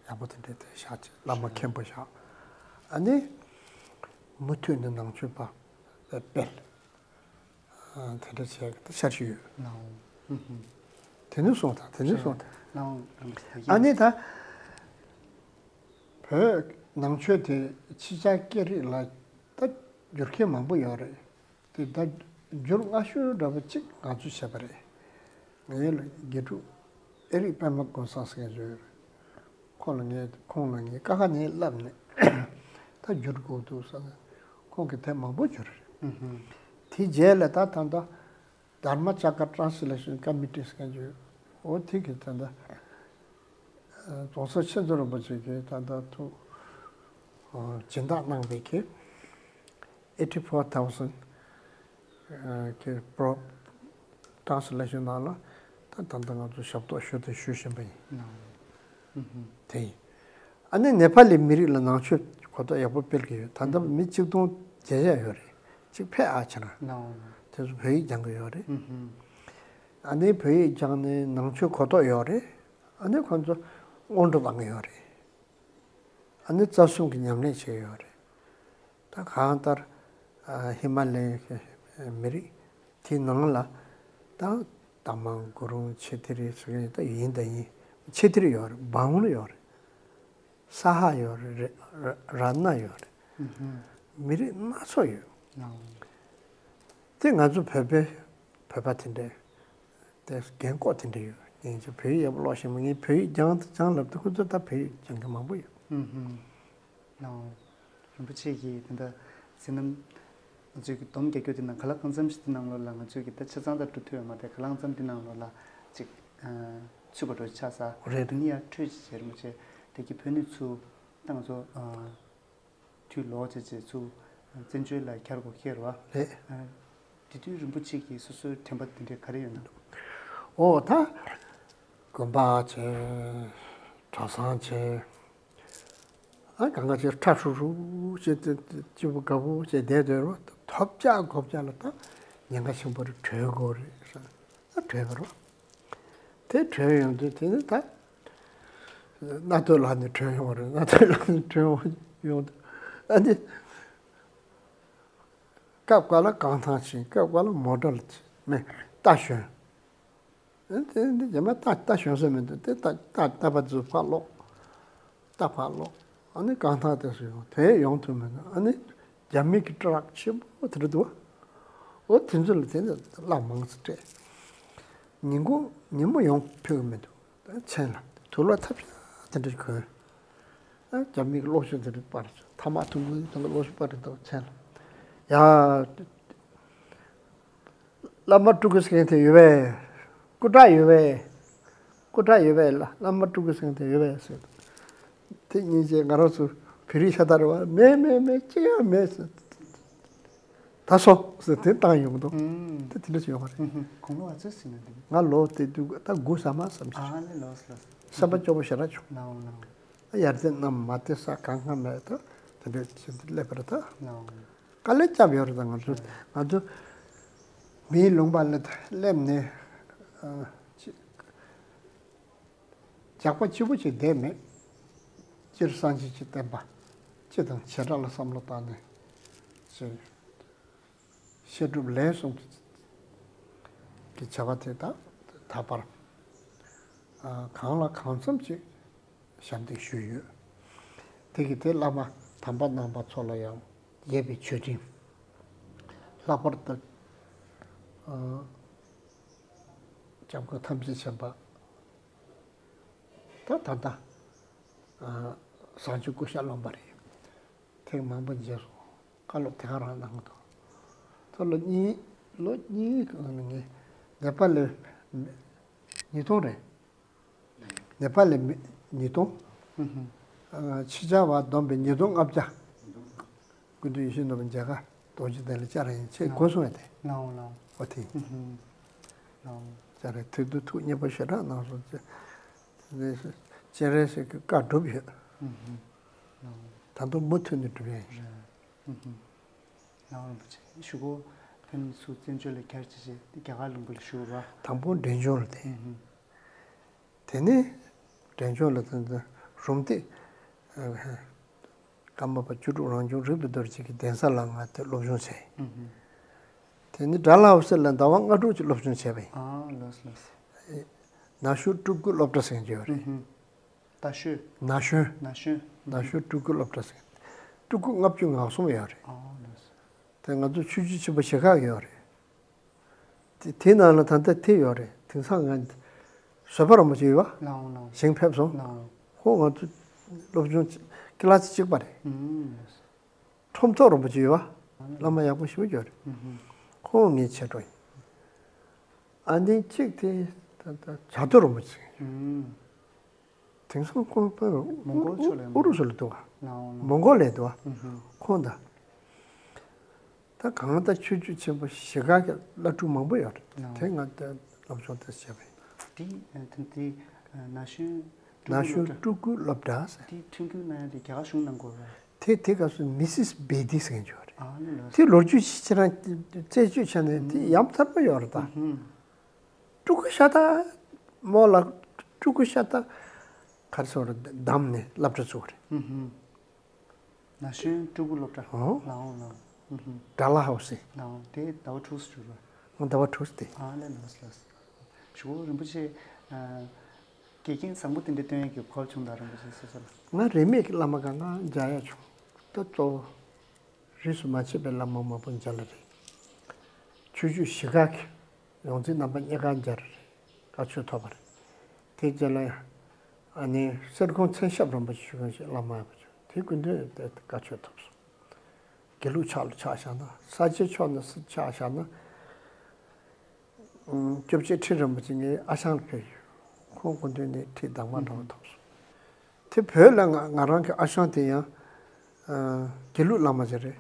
ཡག་པོ་དེ་འདྲ་དེ་བཞག་བྱས། བླ་མ་མཁན་པོ་བཞག་ཨ་ནི་མུ་མཐུད་ནས་ནང་ཆོས་པ་སྤེལ། ཨ་དེ་འདྲ་བྱས་ད་ཤར་ཞུ་ཡོད། དེ་ནས་སོང་ད་དེ་ནས་སོང་ད། ཨ་ནི་ད་བོད་ནང་ཆོས་དེ་ཕྱི་རྒྱལ་སྐད་རིགས་ལ་ད་བསྒྱུར་མཁན་མང་པོ་ཡོད་རེད། དེ་ད་བསྒྱུར་སྔ་ཤོས་འདྲ་པོ་གཅིག་ང་ཚོས་བྱས་པ་རེད། ངའི་ལ་དགེ་ཕྲུག་ཨེ་རིག་པད་མ་ཀུན་བཟང་ཟེར་མཁན་ཅིག་ཡོད་རེད། ཁོང་ལ་ངས་ཁོང་ལ་ངས་ཀ་ཁ་ནས་བསླབས་ནས་ད་བསྒྱུར་དགོས་འདུག་ཟེར་ནས་ཁོང་གིས་དེབ་མང་པོ་བསྒྱུར་རེད། དེའི་རྗེས་ལ་ད་ད་ལྟ་Dharma Chakra Translation Committee ཟེར་མཁན་ཅིག་ཡོད། འོ་དེ་གིས་ད་ལྟ་༸གོང་ས་ཆོས་མཚོ་རིན་པོ་ཆེ་གིས་ད་ལྟ་ཐུགས་སྦྱིན་བདག་གནང་བའི་གི་eighty four thousand གི་pro translation ནང་ལ་ད་ད་ལྟ་ང་ཚོ་ཞབས་ཏོག་ཞུ་དང་ཞུ་བཞིན་པ་ཡིན། དེ་ཡིན། ཨ་ནི་ནེ་པ་ལི་མི་རིགས་ལ་ནང་ཆོས་གོ་རྟོགས་ཡག་པོ་སྤེལ་གྱི་ཡོད། ད་ལྟ་མི་གཅིག་སྟོང་བརྒྱད་བརྒྱ་ཡོད་རེད། གཅིག་ཕེབས་ཨ་ཆེ་ན་དེ་ཚོ་བོད་ཡིག་སྦྱང་གི་ཡོད་རེད། ཨ་ནི་བོད་ཡིག་སྦྱངས་ནས་ནང་ཆོས་གོ་རྟོགས་ཡོད་རེད། ཨ་ནི་ཁོང་ཚོ་སྔོན་འགྲོ་བཏང་གི་ཡོད་རེད། ཨ་ནི་རྩ་གསུམ་གྱི་ཉམས་ལེན་བྱས་ཡོད་རེད། ད་གང་ལྟར་ཨ་ཧི་མ་ལའི་མི་རིགས་དེའི་ནང་ལ་ད་ཏ་མ་གུ་རུང་ཆེ་ཐེ་རི་ཟེར་མཁན་ད་ཡིན་ད་ཡིན། ཆེ་ཐེ་རི་ཡོད་རེད། འབའ་ཧུན་ཡོད་རེད། ས་ཧ་ཡོད་རེད། ར་ར་ན་ཡོད་རེད། མི་རིགས་སྣ་ཚོགས་ཡོད། དེ་ང་ཚོ་བོད་པའི་བོད་པ་དེ་འདྲས་དེ་རྒན་གོག་དེ་འདྲས་ཡོད། ངས་ཅིག་བོད་ཡིག་ཡག་པོ་ཀློག་ཤེས་མ། ངས་བོད་ཡིག་སྦྱང་སྦྱང་ལབ་དུས་ཁོ་ཚོ་ད་བོད་ཡིག་སྦྱང་མཁན་མང་པོ་ཡོད། ཨུ་ཧུམ། ལགས། རིན་པོ་ཆེ་གིས་དེ་འདྲ་ཟེར་ན། ང་ཚོས་ཀྱི་སྡོམ་རྒྱག་རྒྱུ་དེ་ནང་ག་ལ་གང་འཚམ་ཞིག་དེ་ནང་ལོགས་ལ་ང་ཚོས་ཀྱི་ད་ཆ་ཚང་ད་འགྲོ་ཐུབ་ཡོད་མ་རེད། ག་ལ་གང་འཚམ་དེ་ནང་ལོགས་ལ་ཅིག་ཚུད་པ་འགྲོ་ཆགས་ས་རེད། དེ་ནི་ཡང་འཕྲོས་ཅིག་བྱས་རིན་པོ་ཆེ་དེ་གི་བོད་ནས་ཚུར་ད་ང་ཚོ་དུས་ལོག་བྱས་བྱས་ཚུར་བཙན་བྱོལ་ལ་འཁྱར་དགོས་ཁེལ་བ་རེད། དེ་དུས་རིན་པོ་ཆེ་གི་སོ་སོའི་དྲན་པ་དེ་འདྲའི་ག་རེ་ཡོད་ན། ཨོ་ད་དགོན་པ་བྱས། གྲྭ་ཚང་བྱས། ཨ་གང་ག་ཅིག་ཁྲ་ཧྲུག་ཧྲུག་བྱས་ཏེ་སྐྱིད་པོ་དགའ་པོ་བྱས་བསྡད་སྡོད་རོགས། ཐོབ་རྒྱག་གོ་རྒྱག་ལ་ད་ཉེན་ཁ་ཆེན་པོ་རེད། གྲོལ་དགོས་རེད་ཟེར། ཨ་གྲོལ་བ་རོགས། དེ་གྲོལ་ཡོང་དུས་དེ་ནི་ད་རྣ་ཐོས་ལག་ནས་གྲོལ་ཡོང་བ་རེད། རྣ་ཐོས་ལག་ནས་གྲོལ་ཡོང་དུས་ཨ་ནི་སྐབས་འགའ་ལ་རྐང་ཐང་ཕྱིན། སྐབས་འགའ་ལ་མོ་ཊ་ལ་ཕྱིན། མེད་རྟ་ཞོན། ཨ་དེ་འདི་རྗེས་མ་རྟ་རྟ་ཞོན་ས་མི་འདུག་དེ་རྟ་རྟ་རྟ་པ་ཚོ་ཕར་སློག་རྟ་ཕར་སློག་ཨ་ནི་རྐང་ཐང་དེ་ཚོ་ཡོང་། དེ་ཡོང་ཐུབ་མི་འདུག་ཨ་ནི་རྒྱ་མི་གི་ཊ་རག་ཆེན་པོ་དེ་འདྲ་འདུག་འོ་དེ་ཚོ་ལ་དེ་ནས་གླ་མང་ཙམ་སྤྲད། ཉིན་གུང་ཉིན་མོ་ཡོང་ཕོད་ཀྱི་མི་འདུག་མཚན་ལ་དུག་ལོག་ཐབས་ཆག་དེ་འདྲ་གོན། ཨ་རྒྱ་མི་གི་གློག་ཤུགས་དེ་འདྲ་སྤར། ཐ་མག་འཐུང་གི་དེ་འདྲ་གློག་ཤུགས་སྤར་རེད་འདུག་མཚན་ལ། ཡ། བླ་མ་སྤྲུལ་སྐུ་ཟེར་མཁན་དེ་ཡོད་པས། སྐུ་དྲག་ཡོད་པས། སྐུ་དྲག་ཡོད་པས། བླ་བླ་མ་སྤྲུལ་སྐུ་ཟེར་མཁན་དེ་ཡོད་པས་ཟེར། དེ་སྙིང་རྗེ། ང་རང་ཚོ་བོད་རིགས་ཤ་སྟག་རེད་བ། མེད་མེད་མེད། ཅི་ཡང་མེད་ཟེར། ད་སོང་ཟེར་དེ་བཏང་ཡོང་གི་འདུག་ཨུམ། དེ་དེ་འདྲ་ཞིག་ཡོང་བ་རེད། ཨུམ། དགུང་ལོ་ག་ཚོད་ཟིན་ན་འདི། ང་ལོ་དེ་དུས་ད་དགུ་ཟ་མ་ཟ་མ་ཞིག་ཨ་ལེ་ལོས་ལོས། སེམས་པ་སྐྱོ་པོ་ཞེ་དྲག་བྱུང་། ལའོ་ལའོ། ཡར་ཏེ་གནམ་མ་ཏེ་ས་གང་གང་མེད་དོ། དེ་འདྲའི་ཕྱིར་དུ་སླེབས་པ་རེད་ད། ལའོ། དཀའ་ལས་བརྒྱབ་ཡོད་རེད་ད། ང་ཚོ་ང་ཚོ་མིའི་ལུང་པ་ལ་སླེབས་ནས་ཨ་ཅི་ཇག་པ་གཅིག་པུ་ཅིག་བསྡད་མེད། སྤྱིར་སངས་རྒྱས་ཀྱི་བསྟན་པ་སྤྱི་དང་བྱེ་བྲག་ལ་བསམ་བློ་བཏང་ནས་ཅིག་བཤད་སྒྲུབ་ལས་གསུམ་གྱི་བྱ་བ་དེ་དག་ད་བར་གང་ལ་གང་འཚམ་ཅིག་ཞབས་འདེགས་ཞུས་ཡོད། དེ་གི་དེ་བླ་མ་དམ་པ་རྣམ་པ་ཚོ་ལ་ཡང་ཡོད་པའི་མཆོད་སྤྲིན། ལྷག་པར་དུ་སྐྱབས་མགོན་ཐམས་ཅད་མཁྱེན་པ་ད་ད་ལྟ་བཟང་སྤྱོད་སྐུ་ཤ་རློན་པ་རེད། ཐེངས་མང་པོ་མཇལ་སོང་། བཀའ་སློབ་དེ་ག་རང་གནང་གི་འདུག་ད་ལོ་གཉིས་ལོ་གཉིས་གང་ལ་ངས་ནེ་པ་ལི་ཉིས་སྟོང་རེད། ནེ་པ་ལི་ཉིས་སྟོང་། ཕྱི་རྒྱལ་བ་བསྡོམས་པས་ཉིས་སྟོང་ལྔ་བརྒྱ། སྐུ་མདུན་ཡིད་བཞིན་ནོར་བུ་མཇལ་ཁ་རྡོ་རྗེ་གདན་ལ་བཅར་ཡིན་ཆེས་དགོས་སོང་བས་ཏེ། ལའོ་ལའོ། ཨོ་དེ། ལའོ། བཅར་རེ་ཐུགས་སྟོད་ཐུགས་མཉེས་པོ་ཞེ་དྲག་གནང་སོང་། སྤྱན་རས་གཟིགས་ཀྱི་བཀའ་སྒྲུབ་ཡོད། ད་དུང་མུ་མཐུད་ནས་སྒྲུབ་ཡ་ཡིན། ལའོ་རིན་པོ་ཆེ་ཞུ་གོ། ཕན་ཚུན་བཙན་བྱོལ་ལ་འཁྱར་བྱས་བྱས་རྒྱ་གར་ལུང་པ་ལ་བཞུགས་པ། དང་པོ་འབྲས་ལྗོངས་ལ་དེ། དེ་ནས་འབྲས་ལྗོངས་ལ་དེ་ཚོ་རུམ་བཏེག་ཀརྨ་པ་བཅུ་དྲུག་རང་བྱུང་རིག་པའི་རྡོ་རྗེ་གི་གདན་ས་ལ་ང་དེ་སློབ་སྦྱོང་བྱས། དེ་ནས་དགྲ་ལྷ་འོད་ཟེར་ལ་ཟླ་བ་ལྔ་དྲུག་ཅིག་སློབ་སྦྱོང་བྱས་པ་ཡིན། ཨ་ལོས་ལོས། ན་གཞོན་སྤྲུལ་སྐུ་སློབ་གྲྭ་ཟེར་གྱི་ཡོད་རེད། ད་ཤོད། ན་གཞོན། ན་གཞོན། ན་གཞོན་སྤྲུལ་སྐུ་སློབ་གྲྭ་ཟེར། སྤྲུལ་སྐུ་ལྔ་བཅུ་ང་གསུམ་ཡོད་རེད། ཨ་ལོས། དེ་ང་ཚོ་ཆོས་བརྒྱུད་ཆེན་པོ་བཞི་ཁག་ཡོད་རེད། དེ་དེའི་ནང་ལ་ད་ལྟ་དེ་ཡོད་རེད། དེང་སང་ང་བཟོད་པ་རིན་པོ་ཆེ་ཡོད་པ། ལའོ་ལའོ། ཞིང་ཕེབས་སོང་། ལའོ། ཁོ་ང་ཚོ་སློབ་སྦྱོང་ཀི་ལ་སི་གཅིག་པ་རེད། ཨུམ། ཁྲོམ་ཐོག་རིན་པོ་ཆེ་ཡོད་ བླ་མ་ཡག་པོ་ཞེ་པོ་ཅིག་ཡོད་རེད། ཁོང་ངའི་ཆེ་མཐོང་ཡིན། ཨ་ནི་གཅིག་དེ་ད་ལྟ་བྱ་རྡོ་རིན་པོ་ཆེ། དེང་སང་ཁོང་པ་མོན་གྷོ་ཕྱོགས་ལ་ཡིན་པ། ཨུ་རུ་སུ་ལ་འདུག་བ། ལའོ་ལའོ། མོན་གྷོ་ལ་འདུག་བ། ཁོང་ད། ད་གང་ལྟར་ཆོས་བརྒྱུད་ཆེན་པོ་བཞི་ཀ་གི་བླ་སྤྲུལ་མང་པོ་ཡོད་རེད། ལའོ། དེ་ང་ད་སློབ་སྦྱོང་དེ་བྱས་པ་ཡིན། དེ་དེ་དེ་ན་གཞོན་ན་གཞོན་སྤྲུལ་སྐུ་སློབ་གྲྭ་ཟེར། དེ་མཐུན་འགྱུར་གནང་ཡ་དེ་རྒྱ་གར་གཞུང་གནང་དགོས་རེད། དེ་དེ་སྐབས་སུ་མི་སིས་བེ་དི་ཟེར་མཁན་ཅིག་ཡོད་རེད། ཨ་ནི་ལོ། དེ་ལོ་རྒྱུས་ཤིག་ཁྱེད་རང་རྩད་གཅོད་བྱས་ནས་དེ་ཡ་མཚར་པོ་ཡོད་རེད་ད། སྤྲུལ་སྐུ་ཤ་སྟག་མོ་ལ་སྤྲུལ་སྐུ་ཤ་སྟག་ག་རེ་ཟེར་བདམས་ནས་སློབ་གྲྭ་བཙུགས་པ་རེད། ན་གཞོན་སྤྲུལ་སྐུ་སློབ་གྲྭ། ཨོ། ལའོ་ལའོ། ཨུ་ཧུ། ཌ་ལ་ཧའུ་སི། ལའོ་དེ་ཟླ་བ་དྲུག་ཙམ་བྱུང་བ། ཨོ་ཟླ་བ་དྲུག་ཙམ་དེ། ཨ་ལས་ལགས་ལགས། ཞུ་བོ་རིན་པོ་ཆེ། ཨ། དགེ་རྒན་བཟང་པོ་དེ་འདྲ་སྟོན་ཡས་ཀྱི་གོ་སྐབས་བྱུང་དང་རིན་པོ་ཆེ་སོ་སོ་ལ། ང་རིས་མེད་ཀྱི་བླ་མ་གང་ག་མཇལ་ཡ་བྱུང་། ད་གཙོ་བོ་རིས་སུ་མ་ཆད་པའི་བླ་མ་མང་པོ་མཇལ་ལ་རེད། ཆོས་བརྒྱུད་བཞི་ཀ་གི་ཡོངས་འཛིན་རྣམ་པ་གཉིས་ཀ་མཇལ་རེད། བཀའ་ཆོས་ཐོབ་པ་རེད། དེ་རྗེས་ལ་ཨ་ནི་གསེར་ཀོང་མཚན་ཞབས་རིན་པོ་ཆེ་ཞུ་མཁན་ཞིག་བླ་མ་ཡག་པོ་བྱུང་། དེ་སྐུ་མདུན་དེ་བཀའ་ཆོས་ཐོབ་སོང་། དགེ་ལུགས་ཕྱོགས་ལ་ཆ་བཞག་ན། ས་སྐྱའི་ཕྱོགས་ནས་ཆ་བཞག་ན། སྐྱབས་རྗེ་ཁྲི་རིན་པོ་ཆེ་ངའི་ཨ་ཞང་ལ་ཕེབས་ཡོད། ཁོང་སྐུ་མདུན་ནས་ཁྲི་གདམས་ངག་འདྲ་བོ་ཐོབ་སོང་། དེ་བོད་ལ་ང་ང་རང་གི་ཨ་ཞང་དེ་ཡང་དགེ་ལུགས་བླ་མ་ཞིག་རེད།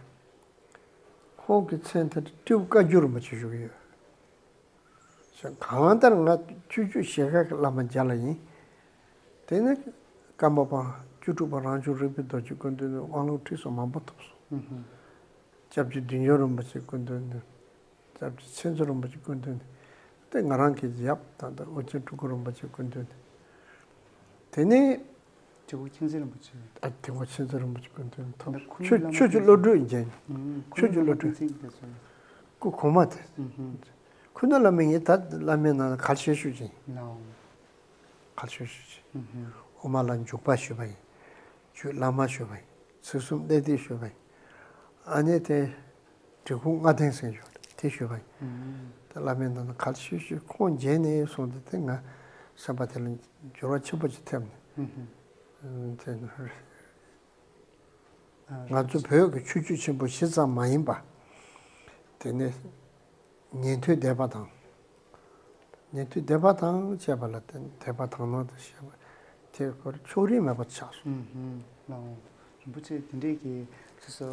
ཁོང་གི་མཚན་དེ་སྤྲེའུ་བཀའ་འགྱུར་རིན་པོ་ཆེ་ཞུ་གི་ཡོད། གང་ལྟར་ང་ཆོས་བརྒྱུད་བཞི་ཀ་གི་བླ་མ་མཇལ་ལ་ཡིན། དེ་ནས་ཀརྨ་པ་བཅུ་དྲུག་པ་རང་བྱུང་རིག་པའི་རྡོ་རྗེ་སྐུ་མདུན་ནས་དབང་ལུང་ཁྲིད་སོགས་མང་པོ་ཐོབ་སོང་། སྐྱབས་རྗེ་བདུད་འཇོམས་རིན་པོ་ཆེ་སྐུ་མདུན་ནས། སྐྱབས་རྗེ་མཁྱེན་བརྩེ་རིན་པོ་ཆེ་སྐུ་མདུན་ནས། དེ་ང་རང་གི་ཡབ་ད་ལྟ་ཨོ་རྒྱན་སྤྲུལ་སྐུ་རིན་པོ་ཆེ་སྐུ་མདུན་ནས། དེ་ནས། དེ་ཁོ་མཁྱེན་བརྩེ་རིན་པོ་ཆེ། ཨ་དེ་ཁོ་མཁྱེན་བརྩེ་རིན་པོ་ཆེ་སྐུ་མདུན་ཐོབ། ད་ཁོ་ཆོས་ཆོས་ཀྱི་བློ་གྲོས་ཡིན་ཀྱང་། ཁོ་ཆོས་ཀྱི་བློ་གྲོས། སྐུ་གོང་མ་དེ། ཁུ་ནུ་བླ་མ་ངས་ད་བླ་མའི་ནང་ལ་གར་ཞུ་ཞུ་ཅིང་། གར་ཞུ་ཞུ་ཅིང་། དབུ་མ་ལ་འཇུག་པ་ཞུས་པ་ཡིན། རྒྱུད་བླ་མ་ཞུས་པ་ཡིན། ཚིག་གསུམ་གནད་བརྡེག་ཞུས་པ་ཡིན། ཨ་ནི་དེ། འབྲི་གུང་ལྔ་ལྡན་ཟེར་ཞུ་དེ་ཞུས་པ་ཡིན། ད་བླ་མའི་ནང་ལ་གར་ཞུ་ཞུ་ཁོང་མཇལ་ནས་སོང་སྟེ་དེ་ང་སེམས་པ་དེ་ལ་འགྱུར་བ་ཆེན་པོ་ཅིག་ཐེབས་ནས། དེ་ང་ཚོ་བོད་ཀྱི་ཆོས་བརྒྱུད་ཆེན་པོ་བཞི་ཙམ་མ་ཡིན་པ། དེ་ནས་ཉན་ཐོས་སྡེ་པ་དང་། ཉན་ཐོས་སྡེ་པ་དང་བཅས་པ་ལ་བརྟེན་སྡེ་པ་དག་སྣང་དུ་བཤད་པ་དེ་ཁོར་ཕྱོགས་རིས་མེད་པ་ཆགས་སོང་། ལའོ། རིན་པོ་ཆེ་དེ་འདྲས་ཀྱི་སོ་སོ་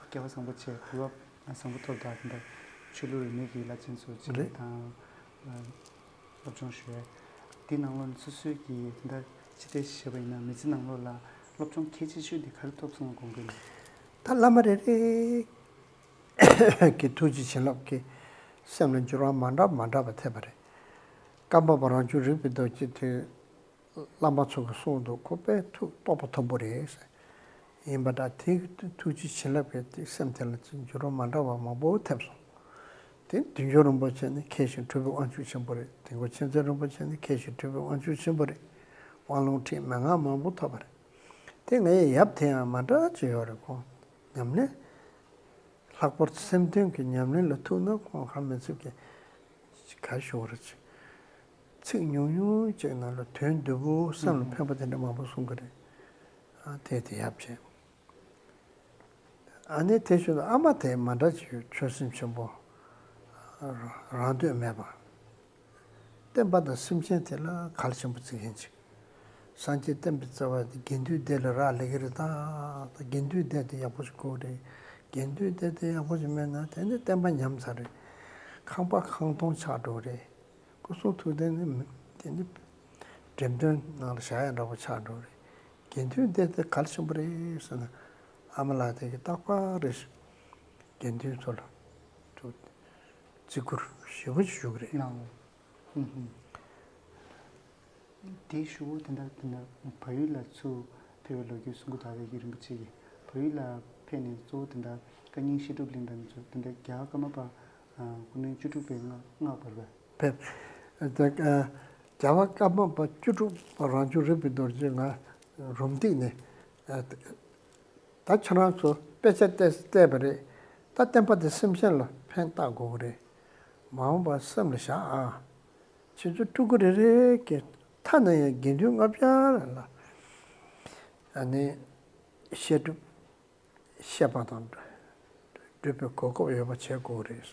སྐལ་བ་བཟང་པོ་ཆེ་གོ་སྐབས་བཟང་པོ་ཐོབ་དང་དེ་འདྲ་ཆོས་ལུགས་རིས་མེད་ཀྱི་བླ་ཆེན་ཚོ་ཅིག་རེད། དང་། སློབ་སྦྱོང་ཞུས། དེ་ནང་ལོགས་ནས་སོ་སོའི་གི་དེ་འདྲ་ཅི་ལྟར་བཤད་པ་ཡིན་ན་མི་ཚེ་ནང་ལོགས་ལ་སློབ་སྦྱོང་གལ་ཆེ་ཤོས་དེ་ག་རེ་ཐོབ་སོང་དགོངས་ཀྱི་ཡོད། ད་བླ་མ་རེ་རེ་གི་ཐུགས་རྗེ་བྱིན་རླབས་ཀྱིས་སེམས་ལ་འགྱུར་བ་མ་འདྲ་མ་འདྲ་བ་ཐེབས་པ་རེད། ཀརྨ་པ་རང་བྱུང་རིག་པའི་རྡོ་རྗེ་དེ་བླ་མ་ཚོ་གིས་གསུངས་འདུག་ཁོ་དཔེ་ཐུགས་རྟོགས་པ་མཐོན་པོ་རེད། ཡིན་པ་འདྲ་དེའི་ཐུགས་རྗེ་བྱིན་རླབས་ཀྱིས་སེམས་དེ་ལ་འགྱུར་བ་མ་འདྲ་བ་མང་པོ་ཐེབས་སོང་། དེ་བདུད་འཇོམས་རིན་པོ་ཆེ་ནི་མཁས་ཤིང་གྲུབ་པའི་དབང་ཕྱུག་ཆེན་པོ་རེད། དེ་ཁོ་མཁྱེན་བརྩེ་རིན་པོ་ཆེ་ནི་མཁས་ཤིང་གྲུབ་པའི་དབང་ཕྱུག་ཆེན་པོ་རེད། དབང་ལུང་ཁྲིད་མན་ངག་མང་པོ་ཐོབ་པ་རེད། དེ་ངའི་ཡབ་དེ་ཡང་མ་འདྲ་ཅིག་ཡོད་རེད། ཁོང་ཉམས་ལེན། ལྷག་པར་སེམས་དོན་གྱི་ཉམས་ལེན་ལ་ཐུག་ན་ཁོང་ཧ་མི་ཚིམ་གྱི་ག་ཞུ་བ་རེད། ཚིག་ཉུང་ཉུང་ཅིག་ནང་ལ་དོན་བསྡུས་པོ་སེམས་ལ་ཕན་པ་དེ་འདྲ་མང་པོ་གསུང་གི་རེད། ཨ་དེ་དེ་ཡབ་བྱས། ཨ་ནི་དེ་བཞིན་དུ་ཨ་མ་དེ་མ་འདྲ་ཅིག་ཡོད། ཆོད་སེམས་ཆེན་པོ། རང་འདོད་མེད་པ། བསྟན་པ་དང་སེམས་ཅན་དེ་ལ་གལ་ཆེན་པོ་བརྩི་མཁན་ཅིག་སངས་རྒྱས་བསྟན་པའི་རྩ་བ་དེ་དགེ་འདུན་སྡེ་ལ་རག་ལས་ཀྱི་རེད་ད། དགེ་འདུན་སྡེ་དེ་ཡག་པོ་ཞིག་དགོས་རེད། དགེ་འདུན་སྡེ་དེ་ཡག་པོ་ཞིག་མེད་ན་དེ་ནི་བསྟན་པ་ཉམས་ཚར་རེད། ཁང་པ་ཁང་སྟོང་ཆགས་འགྲོ་རེད། སྐུ་གསུང་ཐུགས་རྟེན་ནི་དེ་ནི་འགྲེམས་སྟོན་ནང་ལ་བཞག་ཡ་འདྲ་པོ་ཆགས་འགྲོ་རེད། དགེ་འདུན་སྡེ་དེ་གལ་ཆེན་པོ་རེད་ཟེར་ན། ཨ་མ་ལགས་དེ་གི་རྟག་པར་རེ་ཞིག་དགེ་འདུན་ཚོ་ལ་བརྩི་བཀུར་ཞེ་པོ་ཞིག་ཞུ་གི་རེད། དེའི་གཞུག་གུ་དེ་འདྲ་དེ་འདྲ་བལ་ཡུལ་ལ་ཚུར་ཕེབས་པའི་ལོ་རྒྱུས་གསུང་གི་འདུག་བོད་ཀྱི་རིན་པོ་ཆེ་གིས་བལ་ཡུལ་ལ་ཕེབས་ནས་གཙོ་བོ་དེ་འདྲ་བཀའ་རྙིང་བཤད་སྒྲུབ་གླིང་དང་ཚོ་དེ་འདྲ་རྒྱལ་བ་ཀརྨ་པ་སྐུ་ཕྲེང་བཅུ་དྲུག་པའི་སྔགས་སྔགས་པར་བས། བས། རྒྱལ་བ་ཀརྨ་པ་བཅུ་དྲུག་པ་རང་བྱུང་རིག་པའི་རྡོ་རྗེ་ང་རུམ་བཏེགས་ནས། ད་ཁྱེད་རང་ཚོ་དཔེ་ཆ་བལྟས་བལྟས་པ་རེད། ད་བསྟན་པ་འདི་སེམས་ཅན་ལ་ཕན་བཏགས་དགོས་ཀྱི་རེད། མ་འོངས་པར་སེམས་ལ་བཞག་ཨ། ཁྱེད་ཚོ་ཕྲུ་གུ་རེ་རེ་གི་ཐ་ན་ཡང་དགེ་འདུན་ལྔ་བརྒྱ་ལ་ཨ་ནི་བཤད་སྒྲུབ་བཤད་པ་དང་ སྒྲུབ་པའི་གོ་སྐབས་ཡོད་པ་བྱེད་དགོས་རེད།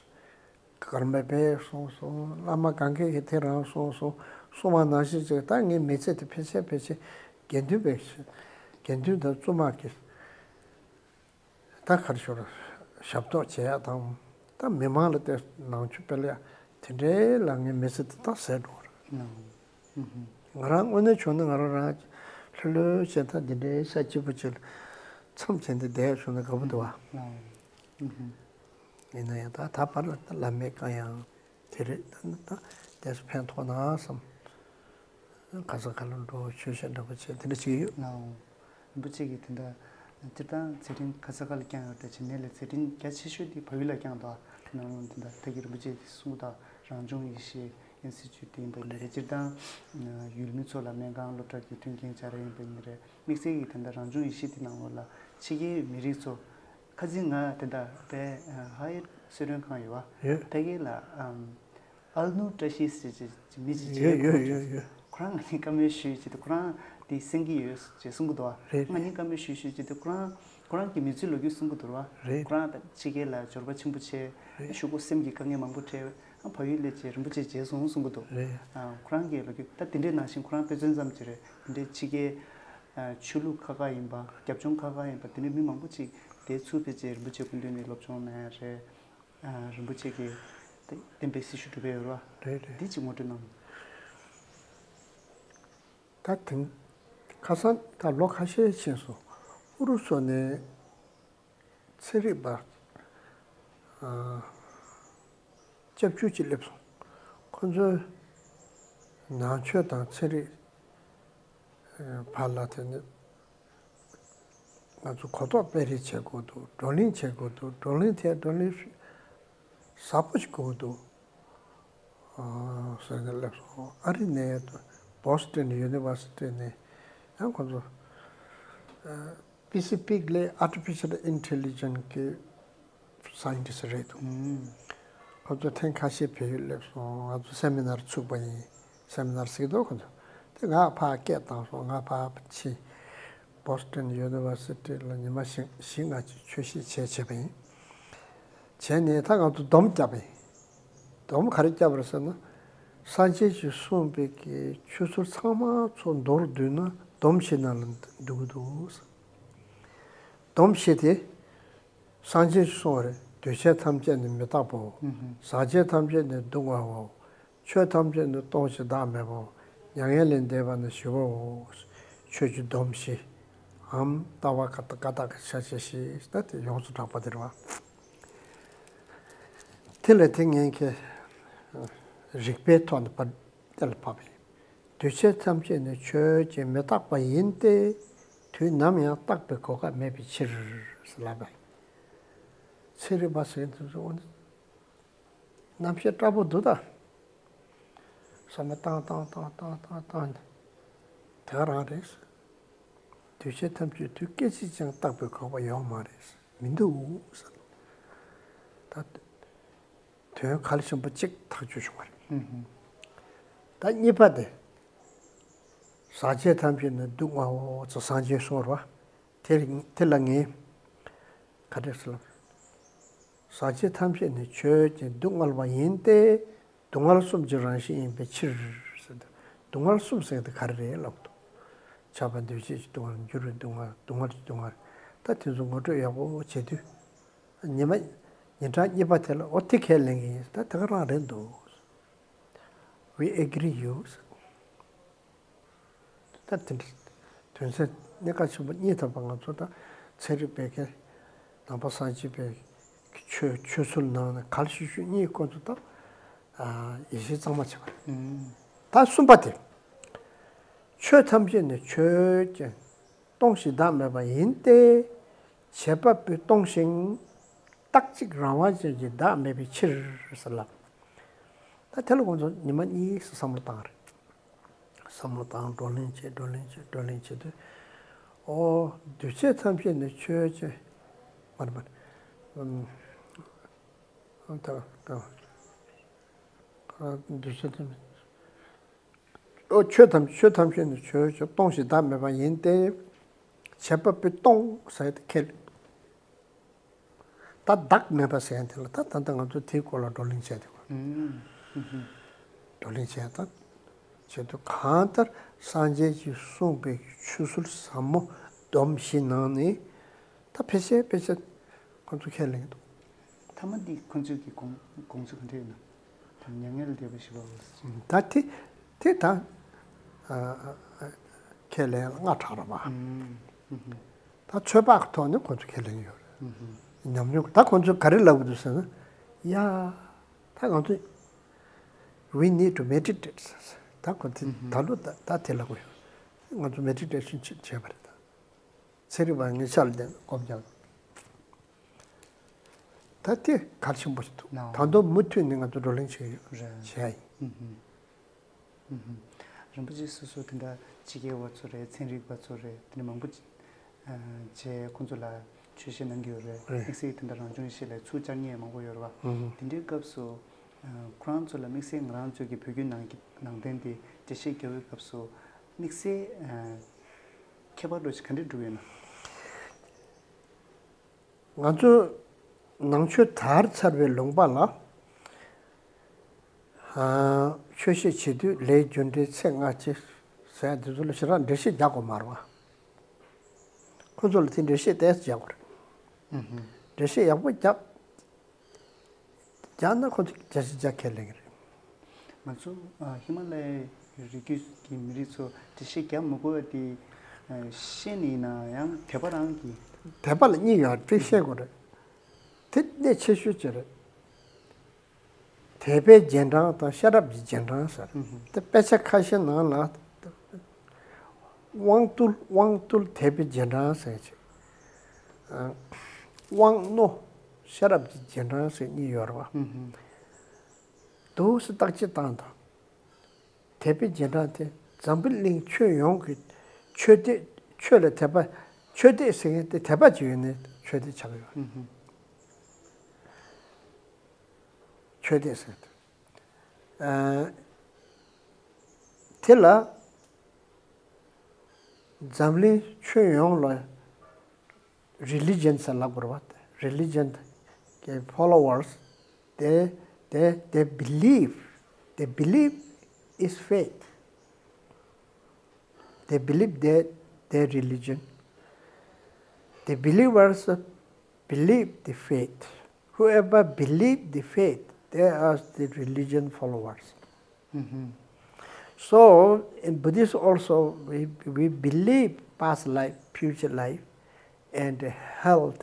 ཀརྨ་པས་གསུངས་སོང་། བླ་མ་གང་གིས་དེ་རང་གསུངས་སོང་། གསུངས་པ་ནང་བཞིན་བྱས། ད་ངའི་མི་ཚེ་དེ་ཕལ་ཆེར་ཕལ་ཆེར་དགེ་འདུན་པའི་དགེ་འདུན་དང་བཙུན་མ་གི་ད་ག་རེ་ཞུ་ར། ཞབས་ཏོག་བྱེད་ཡག་དང་། ད་མི་མང་ལ་དེ་ནང་ཆོས་སྤེལ་ཡག་དེ་འདྲའི་ལ་ངའི་མི་ཚེ་དེ་ད་ཟད་འགྲོ་བ་རེད། ང་རང་དངོས་གནས་བྱུང་ན་ང་རང་རང་ལྷོད་ལྷོད་བྱས། ད་འདི་འདྲའི་ས་སྐྱིད་པོ་ཅིག་ལ་མཚམས་བྱས་ཏེ་བསྡད་བྱུང་ན་དགའ་པོ་འདུག་བ། ཡིན་ན་ཡང་ད་ད་བར་ལ་ད་བླ་མའི་བཀའ་དབྱངས་དེ་རེད། ད་ད་དེ་ཚོ་ཕན་ཐོགས་ན་བསམ། ག་ས་ག་ལ་འགྲོ། ཆོས་བཤད་འདྲ་པོ་བྱས། དེ་འདྲ་ཅིག་ཡོད། རིན་པོ་ཆེ་གིས་དེ་འདྲ་སྤྱིར་བཏང་མཛད་འཕྲིན་ག་ས་ག་ལ་བསྐྱངས་ཡོད་རེད། བྱས་ནས་ལས་མཛད་འཕྲིན་རྒྱ་ཆེ་ཤོས་དེ་བལ་ཡུལ་ལ་བསྐྱངས་འདུག། ནང་ལོགས་དེ་འདྲ་ད་གིན་རིན་པོ་ཆེ་གིས་གསུངས་འདུག། རང་བྱུང་ཡེ་ཤེས་ཨིན་སི་ཊི་ཊུཊ་དེ་ཡིན་པ་ཡིན་ནའི་རེད། སྤྱིར་བཏང་ཡུལ་མི་ཚོ་ལ་སྨན་ཁང་སློབ་གྲྭ་གི་མཐུན་རྐྱེན་སྦྱར་ཡ་ཡིན་པ་ཡིན་ནའི་རེད། དམིགས་བསལ་གྱིས་དེ་འདྲ་རང་བྱུང་ཡེ་ཤེས་དེ་ནང་ལོགས་ལ་ཕྱི་རྒྱལ་མི་རིགས་ཚོ། ཁ་སང་ང་དེ་འདྲ་པའི་ཧ་ཡེར་གསོལ་མགྲོན་ཁང་ཡོད་བ། ཡོད། ཕ་གི་ལ་ཨམ་ཨལ་ནུར་བཀྲ་ཤིས་ཟེར་གྱི་མི་ཅིག་ཡོད་ཡོད་ཡོད་ཡོད། ཁོ་རང་ང་ནི་བཀའ་མོལ་ཞུས་བྱས་ཏེ། ཁོ་རང་དེ་གསན་གྱི་ཡོད་ཅེས་གསུང་གི་འདུག་བ། རེད། ང་ནི་བཀའ་མོལ་ཞུས་ཞུས་བྱས་ཏེ་ཁོ་རང་ཁོ་རང་གི་མི་ཚེའི་ལོ་རྒྱུས་གསུང་གི་འདུག་བ། རེད། ཁོ་རང་ད་ཕྱི་རྒྱལ་ལ་འབྱོར་པ་ཆེན་པོ་བྱས། རེད། ཤོག་གུ་སེམས་ཀྱི་དཀའ་ངལ་མང་པོ་འཕྲད། ཨ་བལ་ཡུལ་སླེབས་བྱས་རིན་པོ་ཆེ་མཇལ་སོང་གསུང་གི་འདུག། རེད། ཨ་ཁོ་རང་གི་ལོ་རྒྱུས་ད་དེ་འདྲའི་ནང་བཞིན་ཁོ་རང་དཔེ་མཚོན་ཙམ་ཅིག་རེད། དེ་འདྲའི་ཕྱི་རྒྱལ་ཆོས་ལུགས་ཁག་ཁག་ཡིན་པ། རྒྱབ་ལྗོངས་ཁག་ཁག་ཡིན་པ། དེ་འདྲའི་མི་མང་པོ་ཅིག་དེ་ཚུར་ཕེབས་བྱས་རིན་པོ་ཆེའི་སྐུ་མདུན་ནས་སློབ་སྦྱོང་གནང་ཡ་རེད། རིན་པོ་ཆེ་གིས་བསྟན་པའི་སྲི་ཞུ་སྒྲུབ་པའི་འོས་ར། རེད་རེད། འདི་ཅིག་ངོ་སྤྲོད་གནང་། ད་དེང་ཁ་སང་ད་ལོ་ཁ་ཤས་ཕྱིན་སོང་། ཨུ་རུ་སུ་ནས་ཚན་རིག་པ་སྐྱབས་བཅོལ་གྱི་སླེབས་སོང་། ཁོ་ཚོའི་ནང་ཆོས་དང་ཚན་རིག་བར་ལ་དེ་ནི་ང་ཚོ་གོ་རྟོགས་སྤེལ་རེས་བྱེད་དགོས་འདུག། བགྲོ་གླེང་བྱེད་དགོས་འདུག། བགྲོ་གླེང་དེ་བགྲོ་གླེང་ཟབ་པོ་ཞིག་དགོས་འདུག་ཟེར་ནས་སླེབས་སོང་། ཨ་རི་ནས་Boston University ནས་ཡང་ཁོ་ཚོ་པི་སི་པིག་ལས་Artificial Intelligence གི་scientist རེད་འདུག། ཁོ་ཚོ་ཐེངས་ཁ་ཤས་བལ་ཡུལ་སླེབས་སོང་། ང་ཚོ་སེ་མི་ནར་ཚུགས་པ་ཡིན། སེ་མི་ནར་ཟེར་གི་འདུག་ཁོ་ཚོ། དེ་ང་ཕར་སྐད་བཏང་སོང་། ང་ཕར་ཕྱིན། Boston University ལ་ཉི་མ་བཞི་བཞི་ལྔ་ཅིག་ཆོས་བཤད་བྱས་བྱས་པ་ཡིན། བྱས་ནས་ད་ང་ཚོ་སྡོམ་བརྒྱབ་པ་ཡིན། སྡོམ་ག་རེ་བརྒྱབ་པ་རེད་ཟེར་ན། སངས་རྒྱས་ཀྱིས་གསུངས་པའི་གི་ཆོས་ཚུལ་ཚང་མ་ཚོ་མདོར་བསྡུས་ན་སྡོམ་བཞི་ནང་ལ་འདུ་གི་འདུག། སྡོམ་བཞི་དེ། སངས་རྒྱས་ཀྱིས་གསུངས་པ་རེད། འདུས་བྱས་ཐམས་ཅད་ནི་མི་རྟག་པའོ། ཨུ་ཧུ། ཟག་བཅས་ཐམས་ཅད་ནི་སྡུག་བསྔལ་བའོ། ཆོས་ཐམས་ཅད་ནི་སྟོང་ཞིང་བདག་མེད་པའོ། མྱ་ངན་ལས་འདས་པ་ནི་ཞི་བའོ། ཆོས་ཀྱི་སྡོམ་བཞིའམ་ལྟ་བ་ཀ་ཀ་དག་གི་ཕྱག་རྒྱ་བཞི། ད་དེ་ཡོངས་སུ་གྲགས་པ་དེ་རེད་བ། དེ་ལ་དེ་ངས་ཁྱེད་རིགས་པའི་ཐོག་ནས་ཕར་གཏན་ལ་ཕབ་པ་ཡིན། འདུས་བྱས་ཐམས་ཅད་ནི་ཆོས་ཅན་མི་རྟག་པ་ཡིན་ཏེ། དུས་ནམ་ཡང་རྟག་པའི་གོ་སྐབས་མེད་པའི་ཕྱིར་ཟེར་ལབ་པ་ཡིན། ཚན་རིག་པ་ཟེར་དུས་ཚོ་རྣམ་ཤེས་སྐྲག་པོ་འདུག་ད། བསམ་བློ་བཏང་བཏང་བཏང་བཏང་བཏང་བཏང་ནས་དེ་ག་རང་རེད། འདུས་བྱས་ཐམས་ཅད་དུས་སྐད་ཅིག་ཀྱང་རྟག་པའི་གོ་སྐབས་ཡོད་མ་རེད། མི་འདུག་ཟེར། ད་དོན་གལ་ཆེན་པོ་གཅིག་ཐག་གཅོད་བྱུང་བ་རེད། ཨུ་ཧུ། ད་གཉིས་པ་དེ། ཟག་བཅས་ཐམས་ཅད་ནི་སྡུག་བསྔལ་བའོ་ཟེར་སངས་རྒྱས་གསུངས་པ་རེད་བ། དེ་དེ་ལ་ངས་ག་རེ་ཟེར་ལབ། ཟག་བཅས་ཐམས་ཅད་ནི་ཆོས་ཅན་སྡུག་བསྔལ་བ་ཡིན་ཏེ། སྡུག་བསྔལ་གསུམ་གྱི་རང་བཞིན་ཡིན་པའི་ཕྱིར་ཟེར་ཏེ། སྡུག་བསྔལ་གསུམ་ཟེར་དེ་ག་རེ་རེད་ལབ་འདུག། ཆགས་པ་འདུ་བྱེད་ཀྱི་སྡུག་བསྔལ། འགྱུར་བའི་སྡུག་བསྔལ། སྡུག་བསྔལ་གྱི་སྡུག་བསྔལ། ད་དེ་ཚོ་ངོ་སྤྲོད་ཡག་པོ་བྱེད་དུས། ཉི་མ་ཉིན་གྲངས་གཉིས་པ་དེ་ལ་འོ་དེ་ཁས་ལེན་གྱི་ཡིན། ད་དེ་ག་རང་རེད་འདུག། We agree you། ད་དེ་འདྲ་དོན་ཚན་གནད་འགག་ཆེན་པོ་གཉིས་ཐོབ་པ། ང་ཚོ་ད་ཚན་རིག་པའི་གི་ནང་པ་སངས་རྒྱས་པའི་ཆོས་ཆོས་ཚུལ་ནང་ནས་གལ་ཆེ་ཤོས་གཉིས་ཁོ་ཚོ་ད་ཡིད་ཆེས་གཙང་མ་བྱེད་པ་རེད། ད་གསུམ་པ་དེ། ཆོས་ཐམས་ཅད་ནི་ཆོས་ཅན། སྟོང་ཞིང་བདག་མེད་པ་ཡིན་ཏེ། བྱེད་པ་པོས་སྟོང་ཞིང་། རྟག་གཅིག་རང་དབང་ཅན་གྱི་བདག་མེད་པའི་ཕྱིར་ཟེར་ལབ། ད་དེ་ལ་ཁོང་ཚོ་ཉི་མ་གཉིས་སུ་བསམ་བློ་བཏང་རེད། བསམ་བློ་བཏང་། བགྲོ་གླེང་བྱས། བགྲོ་གླེང་བྱས། བགྲོ་གླེང་བྱས་དུས། ཨོ། འདུས་བྱས་ཐམས་ཅད་ནི་ཆོས་ཅན། མ་རེད་མ་རེད། ཨམ། ཨམ། ད་ད་འདུས་བྱས་ཐམས་ཅད། ཨོ། ཆོས་ཐམས་ཆོས་ཐམས་ཅད་ནི་ཆོས་ཅན། སྟོང་ཞིང་བདག་མེད་པ་ཡིན་ཏེ། བྱེད་པ་པོས་སྟོང་ཟེར་ཏེ་ཁས། ད་བདག་མེད་པ་ཟེར་མཁན་དེ་ལ་ད་ད་ལྟ་ང་ཚོ་དེའི་སྐོར་ལ་བགྲོ་གླེང་བྱས་ཏེ། ཨུམ། ཨུམ། བགྲོ་གླེང་བྱས་ད། བྱེད་དུ་གང་ལྟར་སངས་རྒྱས་ཀྱིས་གསུངས་པའི་ཆོས་ཟུར་ཟབ་མོ་སྡོམ་བཞི་ནང་ནས་ད་ཕལ་ཆེར་ཕལ་ཆེར་ཁོ་ཚོ་ཁས་ལེན་གྱི་འདུག་ཐ་མ་འདི་ཁོ་ཚོས་ཀྱི་དགོངས་དགོངས་ཚུལ་ག་འདྲ་ཡོད་ན། དམ་མྱ་ངན་ལས་འདས་པ་བཞི་པའོ། ད་དེ་དེ་ད་ཨ་ཨ་ཨ་ཁས་ལེན་ལ་སྔ་དྲགས་རེད་པ། ཨུམ། ཨུམ། ད་ཚོད་དཔག་གི་ཐོག་ནས་ཁོ་ཚོ་ཁས་ལེན་ཡོད་རེད། ཨུམ། ཉམས་མྱོང་ད་ཁོ་ཚོས་ག་རེ་ལབ་ཀྱི་འདུག་ཟེར་ན། ཡ། ད་ང་ཚོས། We need to meditate. ད་ཁོ་ཚོས་ཨུམ། ད་ལོ་ད་ད་དེ་ལབ་ཀྱི་ཡོད། ང་ཚོ་མེ་ཌི་ཊེ་ཤན་བྱས་པ་རེད་ད། ཚན་རིག་པ་ངའི་ཆ་ལ་བསྡད་ན་སྒོམ་རྒྱག་ད་དེ་གལ་ཆེན་པོ་ཞིག་འདུག་ད་དུང་མུ་མཐུད་ནས་ང་ཚོ་བགྲོ་གླེང་བྱེད་ཡོད་རེད། བྱེད་ཡ་ཡིན། ཨུམ། ཨུམ། རིན་པོ་ཆེ་སོ་སོ་དེ་འདྲ་ཕྱི་རྒྱལ་བ་ཚོ་རེད། ཚན་རིག་པ་ཚོ་རེད། དེ་འདྲ་མང་པོ་ཅིག་བྱས་ཁོང་ཚོ་ལ་ཆོས་བཤད་གནང་གི་ཡོད་རེད། རེད། དམིགས་བསལ་དེ་འདྲ་རང་བྱུང་ཤེས་ལ་ཚུར་བཅར་མཁན་མང་པོ་ཡོད་རེད་བ། ཨུམ། དེ་འདྲའི་སྐབས་སུ་ཁོ་རང་ཚོ་ལ་དམིགས་བསལ་ང་རང་ཚོ་གི་བོད་བརྒྱུད་ནང་ནང་བསྟན་དེ་འགྲེལ་བཤད་རྒྱག་པའི་སྐབས་སུ་དམིགས་བསལ་ཁྱད་པར་འདྲ་ཞིག་ག་འདྲས་འགྲོ་གི་ཡོད་ན། ང་ཚོ་ནང་ཆོས་དར་ཚར་བའི་ལུང་པ་ལ། ཨ། ཆོས་བཤད་བྱེད་དུས་ལས་རྒྱུ་འབྲས་ཚེ་སྔ་ཕྱི་ཟེར་ཡ་དེ་ཚོ་ལ་ཞེ་དྲག་འགྲེལ་བཤད་རྒྱག་དགོས་མ་རེད་བ། ཁོ་ཚོ་ལ་དེ་འགྲེལ་བཤད་ཏོག་ཙམ་རྒྱག་དགོས་རེད། ཨུ་ཧུ། འགྲེལ་བཤད་ཡག་པོ་རྒྱག་རྒྱག་ན་ཁོ་ཚོ་རྒྱ་ཆེ་རྒྱ་ཁས་ལེན་གྱི་རེད། ང་ཚོ་ཨ་ཧི་མ་ལ་ཡའི་རི་རྒྱུད་ཀྱི་མི་རིགས་ཚོ་འགྲེལ་བཤད་རྒྱག་མི་དགོས་པ་དེ་ཨ་ཤེས་ནས་ཡིན་ན་ཡང་དད་པ་རང་གི་དད་པ་ལ་གཉིས་ཡོད་རེད། དེ་ཤེས་དགོས་རེད། དེ་གནད་ཆེ་ཤོས་ཅིག་རེད། དད་པའི་རྗེས་འབྲང་དང་ཤེས་རབ་ཀྱི་རྗེས་འབྲང་ཟེར། ཨུ་ཧུ། དེ་དཔེ་ཆ་ཁ་ཤས་ནང་ལ་དབང་རྟུལ་དབང་རྟུལ་དད་པའི་རྗེས་འབྲང་ཟེར་ཅིག་ཨ། དབང་རྣོ་ཤེས་རབ་ཀྱི་རྗེས་འབྲང་ཟེར་གཉིས་ཡོད་རེད་བ། ཨུ་ཧུ། འདུག་སེ་བརྟག་དཔྱད་བཏང་དང་། དད་པའི་རྗེས་འབྲང་དེ་འཛམ་བུ་གླིང་ཁྱོན་ཡོངས་ཀྱི་ཆོས་དད་ཆོས་ལ་དད་པ། ཆོས་དད་ཟེར་མཁན་དེ་དད་པ་ཅིག་ཡོད་ནས་ཆོས་དད་ཆགས་ཀྱི་ཡོད། ཨུ་ཧུ། ཆོས་དད་ཟེར་དེ། ཨ། དེ་ལ་འཛམ་གླིང་ཁྱོན་ཡོངས་ལ་རི་ལི་ཇན་ཟེར་ལབ་དགོས་རེད་བ། རི་ལི་ཇན་གྱི་ཕོ་ལོ་ཝར་སི། They, they, they believe. They believe is faith. They believe their, their religion. The believers believe the faith. Whoever believe the faith, they are the religion followers. Mm-hmm. So, in Buddhist also, we, we believe past life, future life, and health,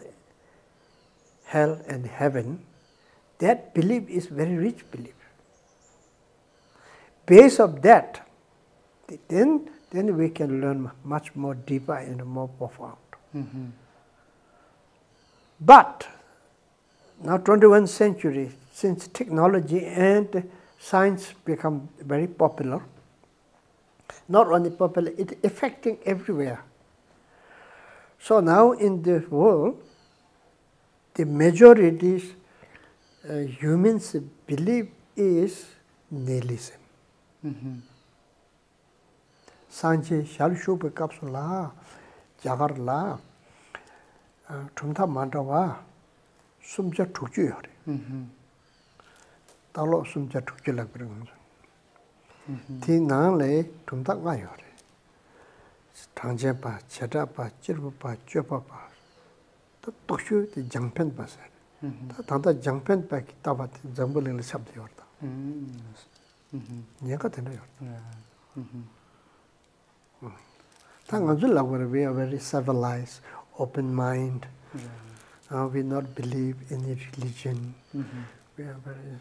hell and heaven. That belief is very rich belief. Based of that, then, then we can learn much more deeper and more profound. Mm-hmm. But now twenty-first century, since technology and science become very popular, not only popular, it affecting everywhere. So now in the world, the majority uh, humans believe is nihilism. Mm-hmm. སངས་རྒྱས་ཞལ་བཞུགས་པའི་སྐབས་སུ་ལ་རྒྱ་གར་ལ་ཨ་གྲུབ་མཐའ་མ་འདྲ་བ་སུམ་བརྒྱ་དྲུག་ཅུ་ཡོད་རེད། ཨུ་ཧུ། ལྟ་ལོག་སུམ་བརྒྱ་དྲུག་ཅུ་ལབ་ཀྱི་རེད་ང་ཚོ། ཨུ་ཧུ། དེའི་ནང་ལ་གྲུབ་མཐའ་ལྔ་ཡོད་རེད། གྲངས་ཅན་པ། བྱེ་བྲག་པ། གཅེར་བུ་པ། སྤྱོད་པ་པ། ད་སྟོབས་ཤུགས་དེ་རྒྱང་འཕེན་པ་ཟེར། ཨུ་ཧུ། ད་ད་ལྟ་རྒྱང་འཕེན་པ་གི་ལྟ་བ་དེ་འཛམ་བུ་གླིང་ལ་ཁྱབ་བསྡད་ཡོད་རེད་ད། ཨུ་ཧུ། ཉེན་ཁ་དེ་འདྲ་ཡོད་རེད། ཨུ་ཧུ། ད་ང་ཚོ་ལབ་པར། We are very civilized, open mind. Yeah. Uh, we not believe any religion. Mm-hmm. We are very,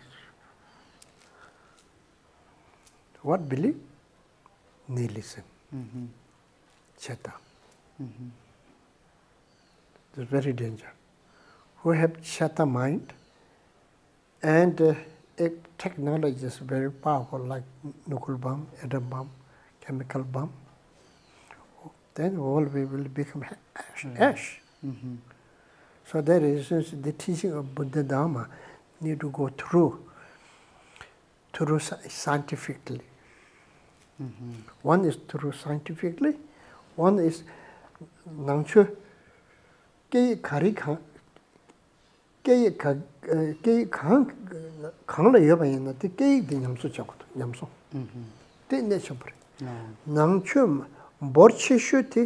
what believe? Nihilism. Mm-hmm. Cheta. Mm-hmm. It's very danger. Who have Cheta mind, and uh, it, technology is very powerful, like nuclear bomb, atom bomb, chemical bomb. Then world we will become ash. Mm. Ash. Mm-hmm. So that is, since the teaching of Buddha Dharma need to go through, through sci- scientifically. Mm-hmm. One is through scientifically, one is ནང་ཆོས་སྐད་ཡིག་ག་རེ་གང་། སྐད་ཡིག་ག་སྐད་ཡིག་གང་གང་ལ་ཡོད་པ་ཡིན་ན་དེ་སྐད་ཡིག་དེ་ཉམས་གསོ་བྱེད་དགོས་འདུག་ཉམས་གསོ། ཨུ་ཧུ། དེ་གནད་ཆེན་པོ་རེད། ཨ། ནང་ཆོས་འབོར་ཆེ་ཤོས་དེ་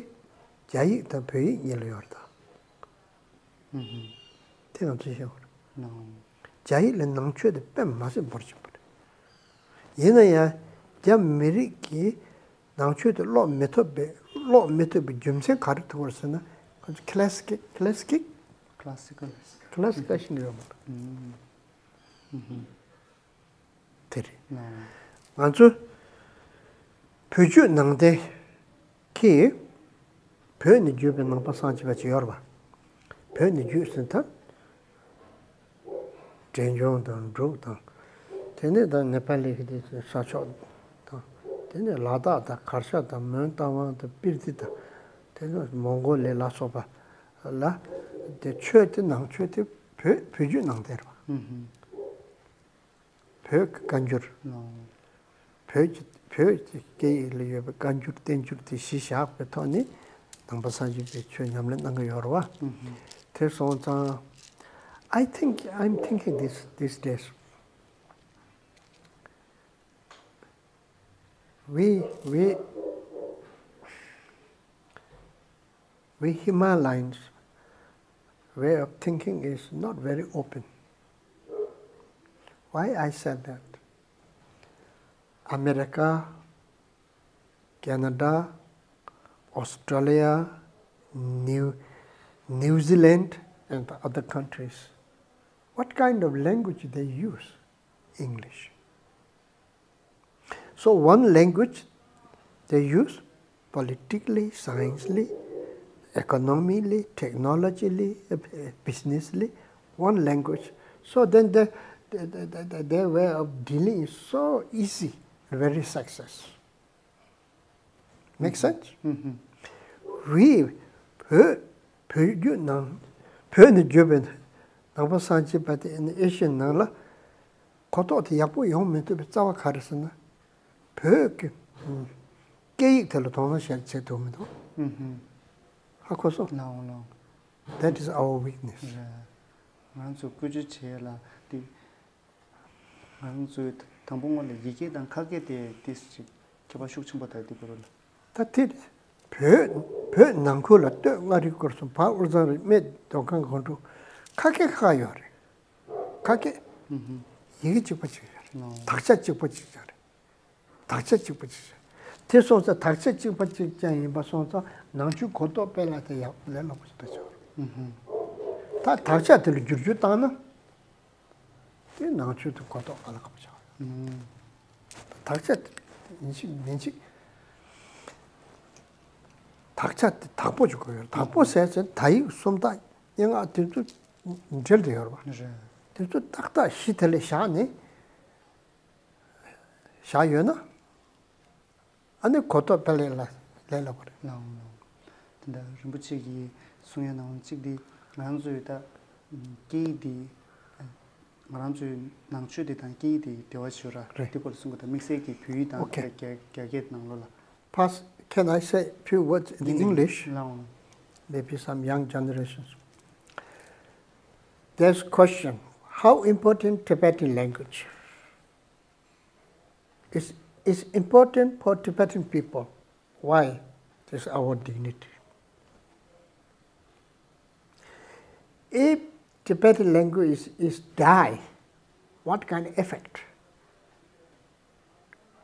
རྒྱ་ཡིག་དང་བོད་ཡིག་གཉིས་ལ་ཡོད་རེད་ད། ཨུ་ཧུ། དེ་ང་ཚོས་ཤེས་དགོས་རེད། ཨ། རྒྱ་ཡིག་ལ་ནང་ཆོས་དེ་དཔེ་མ་སྲིད་འབོར་ཆེན་པོ་རེད། ཡིན་ན་ཡང་རྒྱ་མི་རིགས་ཀྱིས་ནང་ཆོས་དེ་ཀློག་མི་ཐུབ་པའི་ཀློག་མི་ཐུབ་པའི་རྒྱུ་མཚན་ག་རེ་ཐུག་པ་རེད་ཟེར་ན། ཁོ་ཚོ་ཁི་ལ་སི་ཀིག་ཁི་ལ་སི་ཀིག Classical. Classical ཤེས་ཀྱི་ཡོད་མ་རེད། ཨུམ། ཨུམ། དེ་རེད། ཨ། ང་ཚོ་བོད་བརྒྱུད་ནང་བསྟན་གྱིས་བོད་ནས་བརྒྱུད་པའི་ནང་པ་སངས་རྒྱས་པ་ཅིག་ཡོད་རེད་པ། བོད་ནས་བརྒྱུད་ཟེར་ད། འབྲས་ལྗོངས་དང་འབྲུག་དང་། དེ་ནས་ད་ནེ་པ་ལི་གི་དེ་ས་ཕྱོགས་དང་། དེ་ནས་ལ་དྭགས་དང་གར་ཞ་དང་མོན་རྟ་དབང་དང་སྤི་ཏི་དང་། དེ་ནས་མོང་གོ་ལི་ལ་སོགས་པ་ལ། དེ་ཆོས་དེ་ནང་ཆོས་དེ་བོད་བོད་བརྒྱུད་ནང་བསྟན་རེད་པ། ཨུ་ཧུ། བོད་ཀྱི་བཀའ་འགྱུར། ཨོ། བོད་ཀྱི་བོད་ཀྱི་སྐད་ཡིག་ལ་ཡོད་པའི་བཀའ་འགྱུར་བསྟན་འགྱུར་དེ་གཞི་བཞག་པའི་ཐོག་ནས་ནང་པ་སངས་རྒྱས་པའི་ཆོས་ཉམས་ལེན་གནང་གི་ཡོད་རེད་པ། ཨུ་ཧུ། དེ་སོང་ཙང་། I think, I'm thinking this, these days, we, we, we Himalayan way of thinking is not very open. Why I said that? America, Canada, Australia, New, New Zealand, and other countries, what kind of language they use? English. So one language they use politically, science-ly, economy-ly, technology-ly, uh, business-ly, one language. So then the, the, the, the, their way of dealing is so easy, very success. Make sense? ཨུ་ཧུ། We བོད་བོད་བརྒྱུད་ནང་བོད་ནས་བརྒྱུད་པའི་ནང་པ་སངས་རྒྱས་པ་དེ་ཨེ་ཤི་ཡའི་ནང་ལ་གོ་རྟོགས་དེ་ཡག་པོ་ཡོང་མི་ཐུབ་པའི་རྩ་བ་ག་རེ་ཟེར་ན། བོད་ཀྱི་སྐད་ཡིག་དེ་ལ་དོ་སྣང་བྱེད་བྱེད་ཐུབ་མི་འདུག་ཨུ་ཧུ། ཧ་གོ་སོང་། ལགས་འོང་ལགས་འོང་། That is our weakness. རེད། ང་ཚོ་བཀོལ་སྤྱོད་བྱེད་ཡ་ལ་དེ། ང་རང་ཚོའི་དང་པོ་སྔོན་ལ་ཡི་གེ་དང་ཁ་སྐད་དེ་ཏིས་ཅིག་ཁྱད་པར་ཤུགས་ཆེན་པོ་དང་དེ་སྐོར་ལ། ད་དེ་བོད་བོད་ནང་ཁུལ་ལ་སྟོད་མངའ་རིས་སྐོར་གསུམ། བར་དབུས་གཙང་རིག་གནས་མདོ་ཁམས་སྒང་དྲུག་ཁ་སྐད་ཁག་ཡོད་རེད། ཁ་སྐད་ཨུ་ཧུ། ཡི་གེ་གཅིག་པ་གཅིག་རྐྱང་རེད། ཨོ། དག་ཆ་གཅིག་པ་གཅིག་རྐྱང་རེད། དག་ཆ་གཅིག་པ་གཅིག་རྐྱང་། དེ་སོང་ཙང་དག་ཆ་གཅིག་པ་གཅིག་རྐྱང་ཡིན་པ་སོང་ཙང་ནང་ཆོས་གོ་རྟོགས་སྤེལ་ཡ་དེ་ཡག་ལས་སླ་པོ་ཞིག་ཏུ་ཆགས་རེད། ཨུ་ཧུ། ད་དག་ཆ་དེ་ལ་བསྒྱུར་བཅོས་བཏང་ན། དེ་ནང་ཆོས་དེ་གོ་རྟོགས་དཀའ་ལས་ཁག་པོ་ཆགས། ཨུམ། དག་ཆ་དེ་ཡིན་གཅིག་མིན་གཅིག་དག་ཆ་དེ་དག་པོ་ཅིག་དགོས་ཡོད་རེད། དག་པོ་ཟེར་ཚེ་དག་ཡིག་སུམ་རྟགས་སྙན་ངག་དེ་ཚོ་འབྲེལ་བསྡད་ཡོད་རེད་པ། རེད། དེ་ཚོ་ཏག་ཏག་གཞི་དེ་ལ་བཞག་ནས་བཞག་ཡོད་ན། ཨ་ནི་གོ་རྟོགས་སྤེལ་ཡས་ལ་ལས་སླ་པོ་རེད། ལགས་འོང་ལགས་འོང་། དེ་འདྲ་རིན་པོ་ཆེ་གིས་གསུང་ཡ་ནང་གཅིག་འདི་ང་རང་ཚོའི་ད་སྐད་ཡིག་འདི་ང་རང་ཚོའི་ནང་ཆོས་འདི་དང་སྐད་ཡིག་འདི་འབྲེལ་བ་ཞེ་དྲག་རེད། འདི་སྐོར་ལ་གསུང་གི་འདུག་དམིགས་བསལ་གྱི་བོད་ཡིག་དང་Okay. རྒྱ་རྒྱ་རྒྱ་སྐད་ནང་ལོགས་ལ། First, can I say few words in English? ལགས་འོང་། Maybe some young generations. There's question, how important Tibetan language? It's, it's important for Tibetan people. Why? It's our dignity. If Tibetan language is, is die, what kind of effect?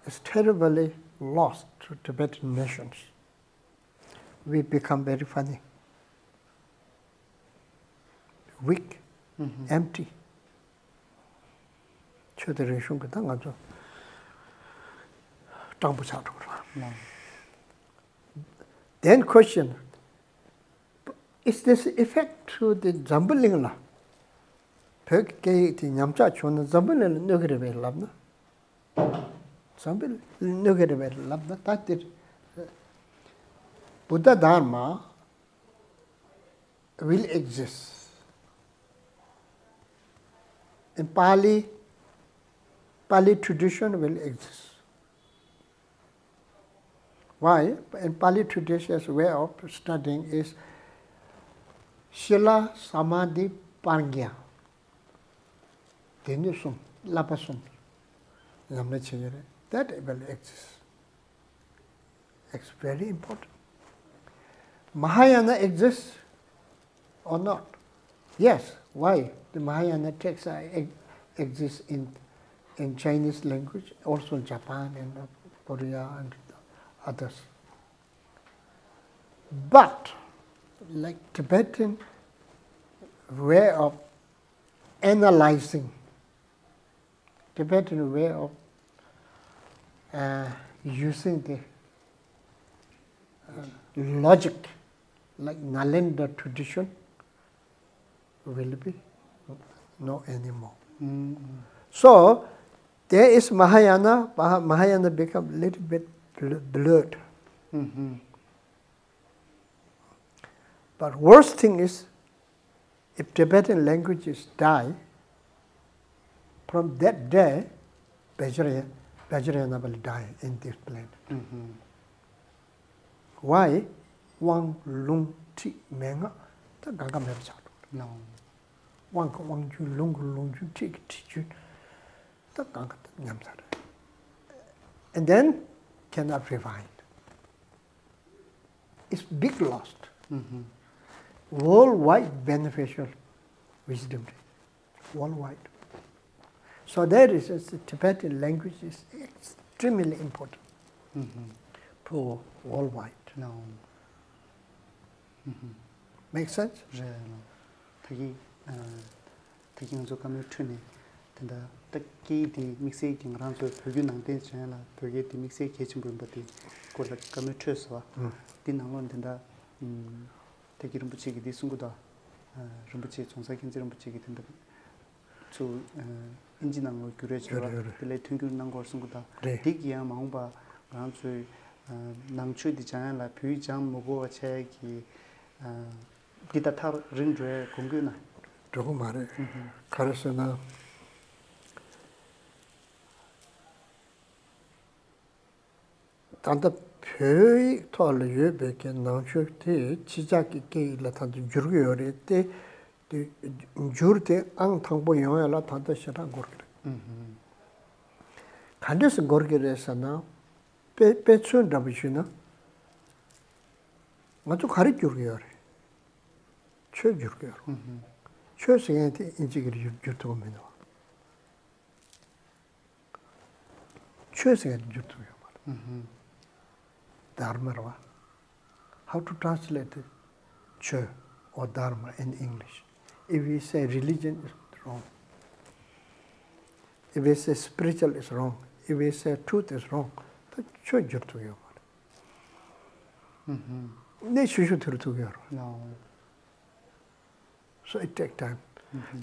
It's terribly lost to Tibetan nations. We become very funny, weak, empty. ཆོས་དང་རིག་གཞུང་གི་ད་ང་ཚོ་སྤྲང་པོ་ཆགས་འགྲོ་གི་རེད། Then question, is this effect to the འཛམ་བུ་གླིང་ལ། བོད་ཀྱི་སྐད་ཡིག་དེ་ཉམས་ཆག་བྱུང་ན་འཛམ་བུ་གླིང་ལ་གནོད་ཀྱི་རེད་པས་ལབ་ན། འཛམ་བུ་གླིང་གནོད་ཀྱི་རེད་པས་ལབ་ན་ད་འདིར། Buddha Dharma will exist. In Pali, Pali tradition will exist. Why? In Pali tradition's way of studying is Sila Samadhi Pragya. སྡེ་སྣོད་གསུམ། བསླབ་པ་གསུམ། ཉམས་ལེན་བྱེད་ཀྱི་རེད། That will exist. It's very important. Mahayana exists or not? Yes. Why? The Mahayana texts are, ex- exist in, in Chinese language, also in Japan and Korea and others. But, like, Tibetan way of analyzing, Tibetan way of uh, using the uh, logic, like Nalanda tradition, will be no anymore. So there is Mahayana. Maha- Mahayana become little bit bl- blurred. But worst thing is, if Tibetan languages die, from that day, Vajrayana, Vajrayana will die in this planet. Why? དབང་ལུང་ཁྲིད་མན་ངག་ད་གང་ག་མེད་པ་ཆགས་འགྲོ། དབང་གི་དབང་རྒྱུན། ལུང་གི་ལུང་རྒྱུན། ཁྲིད་ཀྱི་ཁྲིད་རྒྱུན་ད་གང་ག་ཉམས་ཚར། And then cannot revive. It's big loss. Worldwide beneficial wisdom. Worldwide. So that is, is the Tibetan language is extremely important for worldwide. No. Make sense? རེད། ད་གི་ད་གིན་ང་ཚོ་བཀའ་མོལ་ཁྲོད་ནས་དེ་འདྲ་ད་སྐད་ཡིག་དེ་དམིགས་བསལ་གྱི་ང་རང་ཚོའི་བོད་བརྒྱུད་ནང་བསྟན་ཅན་ལ་བོད་སྐད་དེ་དམིགས་བསལ་གལ་ཆེན་པོ་ཡིན་པ་དེ་སྐོར་ལ་བཀའ་མོལ་འཕྲོས་སོང་བ། དེ་ནང་ལོགས་དེ་འདྲ་ད་གིན་རིན་པོ་ཆེ་གིས་དེ་གསུང་གི་འདུག་རིན་པོ་ཆེ་རྫོང་སར་མཁྱེན་བརྩེ་རིན་པོ་ཆེ་གིས་དེ་འདྲ་ཚུར་ཨིན་ཇི་ནང་ལོགས་བསྒྱུར་རེས་བྱས་པ་དེ་ལས་མཐུན་འགྱུར་གནང་དགོས་གསུང་གི་འདུག་རེད། དེ་གིས་ཡང་མ་འོངས་པ་ང་ཚོའི་ནང་ཆོས་དེ་སྦྱང་ཡ་ལ་བོད་ཡིག་སྦྱང་མི་དགོས་པ་བྱས་ཀྱི། འདི་ད་ཐག་རིང་འགྲོ་ཡའི་གོ་འགོས་ན། འགྲོ་གི་མ་རེད། ག་རེ་ཟེར་ན། ད་ལྟ་བོད་ཡིག་ཐོག་ལ་ཡོད་པའི་གི་ནང་ཆོས་དེ་ཕྱི་ཕྱོགས་ཀྱི་སྐད་ཡིག་ལ་ད་ལྟ་བསྒྱུར་གི་ཡོད་རེད་དེ། དེ་བསྒྱུར་དེ་ཨང་དང་པོ་ཡོང་ཡ་ལ་ད་ལྟ་ཞེ་དྲག་འགོར་གི་རེད། ག་འདྲས་སེ་འགོར་གི་རེད་ཟེར་ན། དཔེ་དཔེ་མཚོན་འདྲ་པོ་ཞུས་ན། ང་ཚོ་ག་རེ་བསྒྱུར་གི་ཡོད་རེད། ཆོས་བསྒྱུར་གི་ཡོད་རེད། ཆོས་ཟེར་མཁན་དེ་ཨིན་ཇི་གིར་བསྒྱུར་བསྒྱུར་ཐུབ་ཀྱི་མི་འདུག་ཆོས་ཟེར་མཁན་དེ་བསྒྱུར་ཐུབ་ཡོད་མ་རེད། དྷརྨ་རེད་བ། How to translate the chö or dharma in English? If we say religion is wrong, if we say spiritual is wrong, if we say truth is wrong, ད་ཆོས་བསྒྱུར་ཐུབ་ཡོད་མ་རེད། གནས་ཤུགས་ཤུགས་དུ་རུ་ཐུག་ཡོད་རེད། So it take time.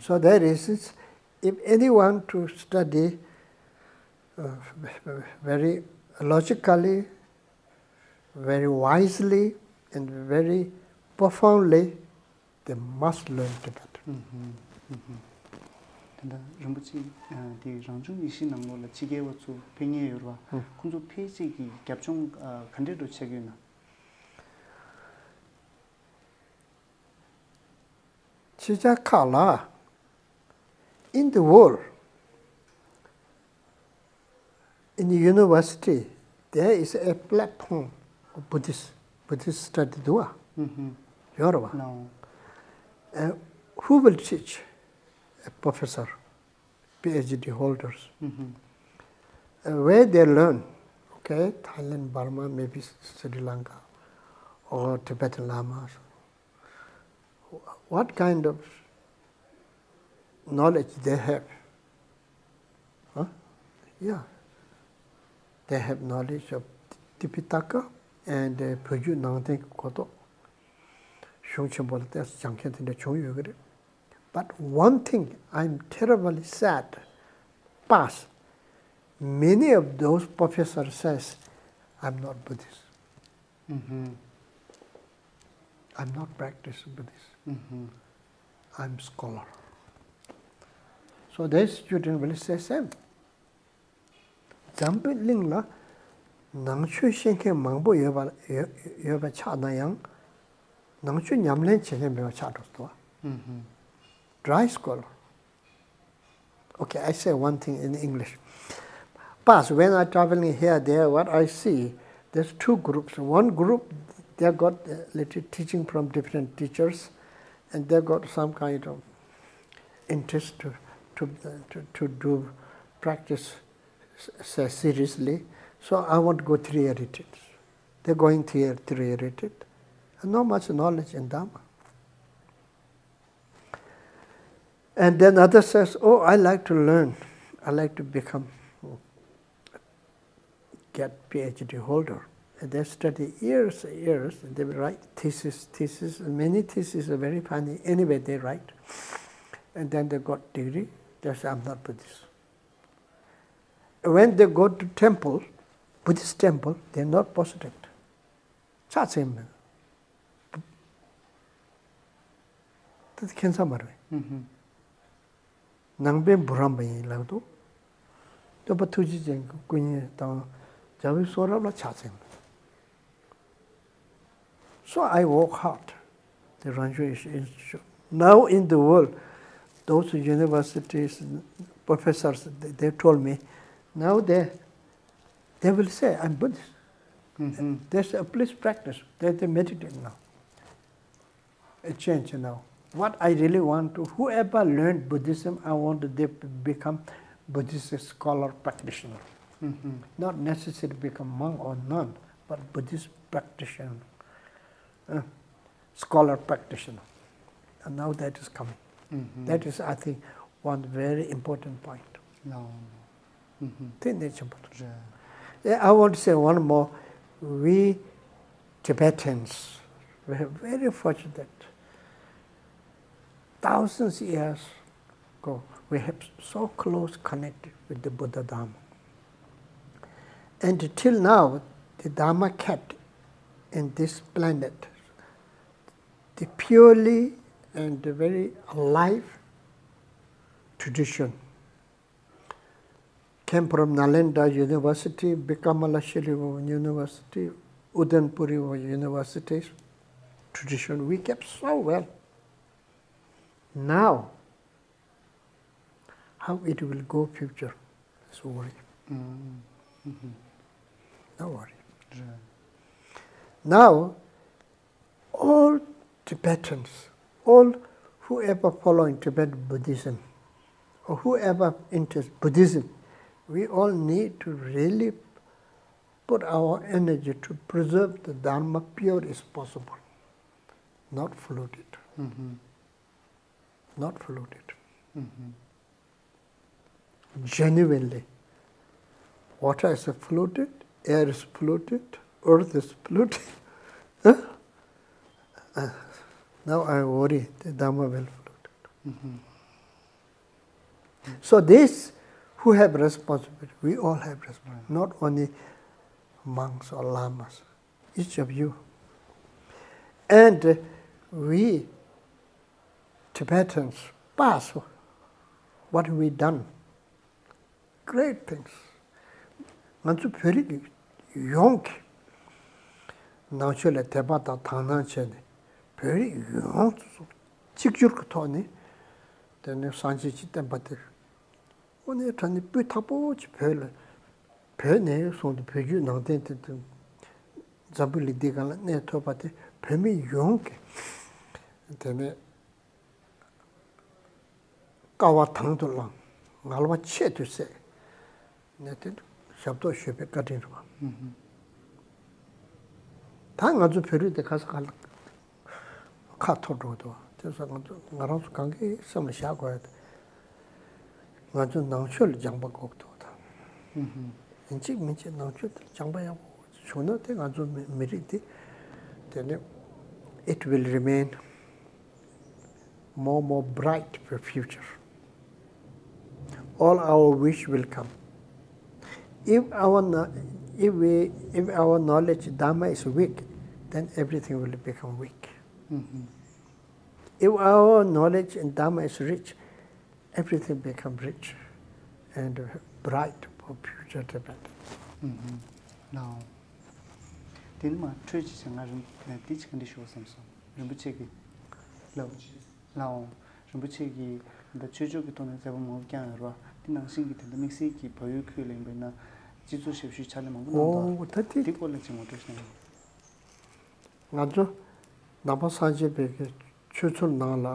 So there is, if anyone to study uh, very logically, very wisely, and very profoundly, they must learn Tibetan. དེ་འདྲ་རིན་པོ་ཆེ་དེ་རང་བྱུང་ཡེ་ཤེས་ནང་ལོགས་ལ་ཕྱི་རྒྱལ་བ་ཚོ་ཕེབས་མཁན་ཡོད་རེད་བ། ཁོང་ཚོ་ཕེབས་བྱེད་ཀྱི་རྒྱབ་ལྗོངས་ག་འདྲས་འགྲོ་ཆགས་ཀྱི་ཡོད་ན། ཕྱི་རྒྱལ་ཁག་ལ། In the world, in the university, there is a platform of Buddhist, Buddhist study, འདུག་བ། ཡོད་རེད་བ། And who will teach? A professor, PhD holders. Uh, where they learn, okay, Thailand, Burma, maybe Sri Lanka, or Tibetan Lamas. What kind of knowledge they have? Huh? Yeah. They have knowledge of Tipitaka and uh, བོད་བརྒྱུད་ནང་བསྟན་གྱི་གོ་རྟོགས། གཞུང་ཆེན་པོ་ལ་བལྟས་སྦྱང་མཁན་དེ་འདྲ་བྱུང་ཡོད་ཀྱི་རེད། But one thing I'm terribly sad, past, many of those professors says, I'm not Buddhist. I'm not practice Buddhist. I'm scholar. So their student will say same. འཛམ་བུ་གླིང་ལ་ནང་ཆོས་ཤེས་མཁན་མང་པོ་ཡོད་པ་ཡོད་ཡོད་པ་ཆགས་ན་ཡང་། ནང་ཆོས་ཉམས་ལེན་བྱེད་མཁན་མེད་པ་ཆགས་འགྲོ་སོང་བ། Dry scholar. Okay, I say one thing in English. But when I traveling here, there, what I see, there's two groups. One group, they got a little teaching from different teachers, and they got some kind of interest to, to, to, to do practice s- s- seriously. So I want to go three-year retreat. They're going three-year, three-year retreat. And not much knowledge in Dharma. And then others says, "Oh, I like to learn. I like to become, get P H D holder." And they study years and years, and they will write thesis, thesis, and many theses are very funny. Anyway, they write. And then they got degree. They say, "I'm not Buddhist." When they go to temple, Buddhist temple, they're not positive. ཕྱག་འཚལ་མེད། ད་ཁྱད་མཚར་མ་རེད། ནང་པའི་བུ་རམ་པ་ཡིན་ལབ་འདུག་སྟོན་པ་ཐུགས་རྗེ་ཅན་གྱི་སྐུ་བརྙན་དང་རྒྱལ་བའི་གསུང་རབ་ལ་ཕྱག་འཚལ་མེད། So I work hard. The Rangyo Institute. Now in the world, those universities, professors, they, they told me, now they, they will say, "I'm Buddhist." They say, "Please practice." They, they meditate now. A change now. What I really want to, whoever learned Buddhism, I want they become Buddhist scholar practitioner. Not necessarily become monk or nun, but Buddhist practitioner, uh, scholar practitioner. And now that is coming. That is, I think, one very important point. ལའོ། དེ་གནད་ཆེན་པོ་རེད། Yeah, I want to say one more. We Tibetans, we are very fortunate. Thousands of years ago, we have so close connected with the Buddha Dharma. And till now, the Dharma kept in this planet the purely and the very alive tradition. Came from Nalanda University, Bikamalashvili University, Udainpuri University tradition we kept so well. Now, how it will go future is worry. No worry. Now, all Tibetans, all whoever following Tibetan Buddhism, or whoever interested Buddhism, we all need to really put our energy to preserve the Dharma pure as possible, not float it. Not float it. Genuinely. Water is floated, air is floated, earth is floated. Huh? Uh, now I worry the Dharma will float. So this, who have responsibility? We all have responsibility. Not only monks or lamas. Each of you. And we Tibetans, past, what have we done? Great things. ང་ཚོ་བོད་རིགས་ཡོངས་ཀྱི་ནང་ཆོས་ལ་དད་པ་དང་དག་སྣང་བྱས་ནས་བོད་རིགས་ཡོངས་སུ་གཅིག་གྱུར་གྱི་ཐོག་ནས་དེ་ནས་སངས་རྒྱས་ཀྱི་བསྟན་པ་དེ། དངོས་གནས་དྲང་གནས་སྤུས་དག་པོ་ཅིག་བོད་ལ། བོད་ནས་བཟུང་སྟེ་བོད་བརྒྱུད་ནང་བསྟན་དེ་དང་། འཛམ་བུ་གླིང་འདི་སྒང་ལ་གནས་ཐུབ་པ་དེ་བོད་མི་ཡོངས་ཀྱི་དེ་ནས་དཀའ་བ་དང་དུ་བླངས། ངལ་བ་ཆེད་དུ་བསྲེས་ནས་དེ་ཞབས་ཏོག་ཞུས་པའི་བཀའ་དྲིན་རེད་བ། ད་ང་ཚོ་བོད་རིགས་དེ་ག་ས་ག་ལ་ཁ་འཐོར་འགྲོ་འདུག་དེ་ས་ང་ཚོ་ང་རང་ཚོ་གང་གི་སེམས་ལ་བཞག་དགོས་ཡ་དེ། ང་ཚོ་ནང་ཆོས་ལ་སྦྱངས་པ་དགོས་འདུག་ད། ཡིན་གཅིག་མིན་གཅིག་ནང་ཆོས་དེ་སྦྱངས་པ་ཡག་པོ་བྱུང་ན་དེ་ང་ཚོ་མི་མི་རིགས་དེ་དེ་ནི་it will remain more, more bright for future. All our wish will come. If our kno- if we if our knowledge Dharma is weak, then everything will become weak. If our knowledge in Dharma is rich, everything become rich and bright for future development. ལའོ། དེ་ནི་མ་འཕྲོས་ཅི་ཆ་ང་རིན་འདི་ཅི་ག་འདྲི་ཞུ་བསམ་སོང་རིན་པོ་ཆེ་གི། ལའོ། ལའོ། རིན་པོ་ཆེ་གི་ ད་ཆོས་ཕྱོགས་ཀྱི་ཐོག་ནས་མཛད་པ་མང་པོ་བསྐྱངས་ཡོད་རེད་བ། དེ་ནང་བཞིན་གྱི་དེ་འདྲ་དམིགས་བསལ་གྱི་བལ་ཡུལ་ཁུལ་ལ་ཡིན་པ་ཡིན་ན་སྤྱི་ཚོགས་ཞབས་ཞུའི་ཕྱག་ལས་མང་པོ་གནང་འདུག་ཨོ་ད་དེ་དེ་སྐོར་ལ་ཅིག་ངོ་སྤྲོད་ཞུ་ན། ང་ཚོ་ནང་པ་སངས་རྒྱས་པའི་གི་ཆོས་ཚུལ་ནང་ལ་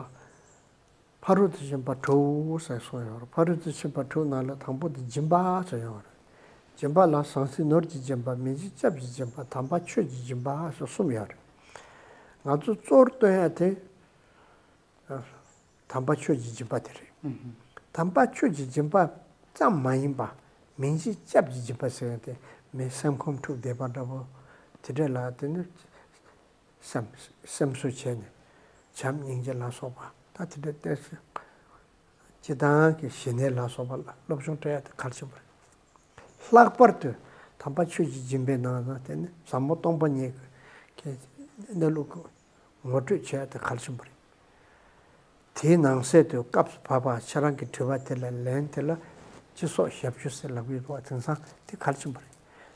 ཕ་རོལ་ཏུ་ཕྱིན་པ་དྲུག་ཟེར་གསུངས་ཡོད་རེད། ཕ་རོལ་ཏུ་ཕྱིན་པ་དྲུག་ནང་ལ་དང་པོ་དེ་སྦྱིན་པ་ཟེར་ཡོད་རེད། སྦྱིན་པ་ལ་ཟང་ཟིང་ནོར་གྱི་སྦྱིན་པ། མི་འཇིགས་སྐྱབས་ཀྱི་སྦྱིན་པ། དམ་པ་ཆོས་ཀྱི་སྦྱིན་པ་ཟེར་གསུམ་ཡོད་རེད། ང་ཚོ་གཙོ་བོར་སྟོན་ཡ་དེ་དམ་པ་ཆོས་ཀྱི་སྦྱིན་པ་དེ་རེད། དམ་པ་ཆོས་ཀྱི་སྦྱིན་པ་ཙམ་མ་ཡིན་པ། མི་འཇིགས་སྐྱབས་ཀྱི་སྦྱིན་པ་ཟེར་ཡ་དེ་མི་སེམས་ཁམས་འཁྲུག་བསྡད་པ་འདྲ་པོ་དེ་འདྲ་ལ་དེ་ནི་སེམས་སེམས་གསོ་བྱས་ནས་བྱམས་སྙིང་རྗེ་ལ་སོགས་པ་ད་དེ་འདྲ་བསྟན་ཟིན། སྤྱིར་བཏང་གི་ཞི་གནས་ལ་སོགས་པ་ལ་སློབ་སྦྱོང་སྤྲད་ཡ་དེ་གལ་ཆེན་པོ་རེད། ལྷག་པར་དུ་དམ་པ་ཆོས་ཀྱི་སྦྱིན་པའི་ནང་ན་དེ་ནི་ཟབ་མོ་སྟོང་པ་ཉིད་ཀྱི་གནས་ལུགས་ངོ་སྤྲོད་བྱེད་ཡ་དེ་གལ་ཆེན་པོ་རེད། དེའི་ནང་གསེས་དུ་སྐབས་སུ་བབ་པ་ཁྱེད་རང་གི་དྲི་བ་དེ་ལ་ལན་དེ་ལ་སྤྱི་སོགས་ཞབས་ཞུ་ཟེར་ལབ་ཀྱི་འདུག་བ། དེང་སང་དེ་གལ་ཆེན་པོ་རེད།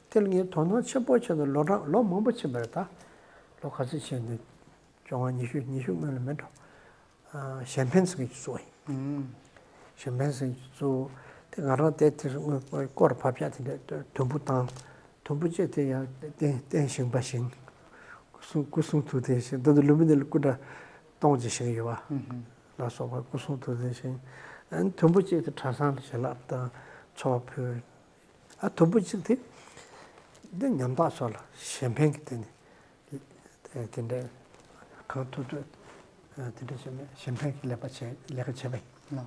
དེ་ལ་ངས་དོ་སྣང་ཆེན་པོ་བྱས་ནས་ལོ་གྲངས་ལོ་མང་པོ་ཕྱིན་པ་རེད་ད། ལོ་ག་ཚོད་ཕྱིན་ནས་བཅོ་ལྔ་ཉི་ཤུ་ཉི་ཤུ་སྔོན་ལ་མེད་འགྲོ། གཞན་ཕན་ཟེར་མཁན་ཅིག་བཙུགས་པ་ཡིན། གཞན་ཕན་ཟེར་མཁན་ཅིག་བཙུགས། དེ་ང་རང་དེ་དེར་དངུལ་སྐོར་བབ་ཡག་དེ་འདྲ་དུམ་བུ་བཏང་། དུམ་བུ་གཅིག་དེ་ཡང་རྟེན་རྟེན་བཞེངས་པ་བཞེངས། སྐུ་གསུང་སྐུ་གསུང་ཐུགས་རྟེན་བཞེངས། ད་དུང་ལུམ་བི་ནི་ལ་སྐུ་འདྲ་སྟོང་གཅིག་བཞེངས་ཡོད་པ། ལ་སོགས་པ་སྐུ་གསུང་ཐུགས་རྟེན་བཞེངས། ཨ་ནི་དུམ་བུ་གཅིག་དེ་གྲྭ་ཚང་ལ་བྱིན་རླབས་དང་ཚོགས་ཕུལ། ཨ་དུམ་བུ་གཅིག་དེ་འདི་ཉམ་ཐག་ཚོ་ལ་གཞན་ཕན་གྱི་སྟེང་ནས། དེ་འདྲའི་གང་ཐུབ་ཐུབ་དེ་འདྲ་བྱས་ནས་གཞན་ཕན་གྱི་ལས་པ་བྱས་ལས་ཀ་བྱས་པ་ཡིན།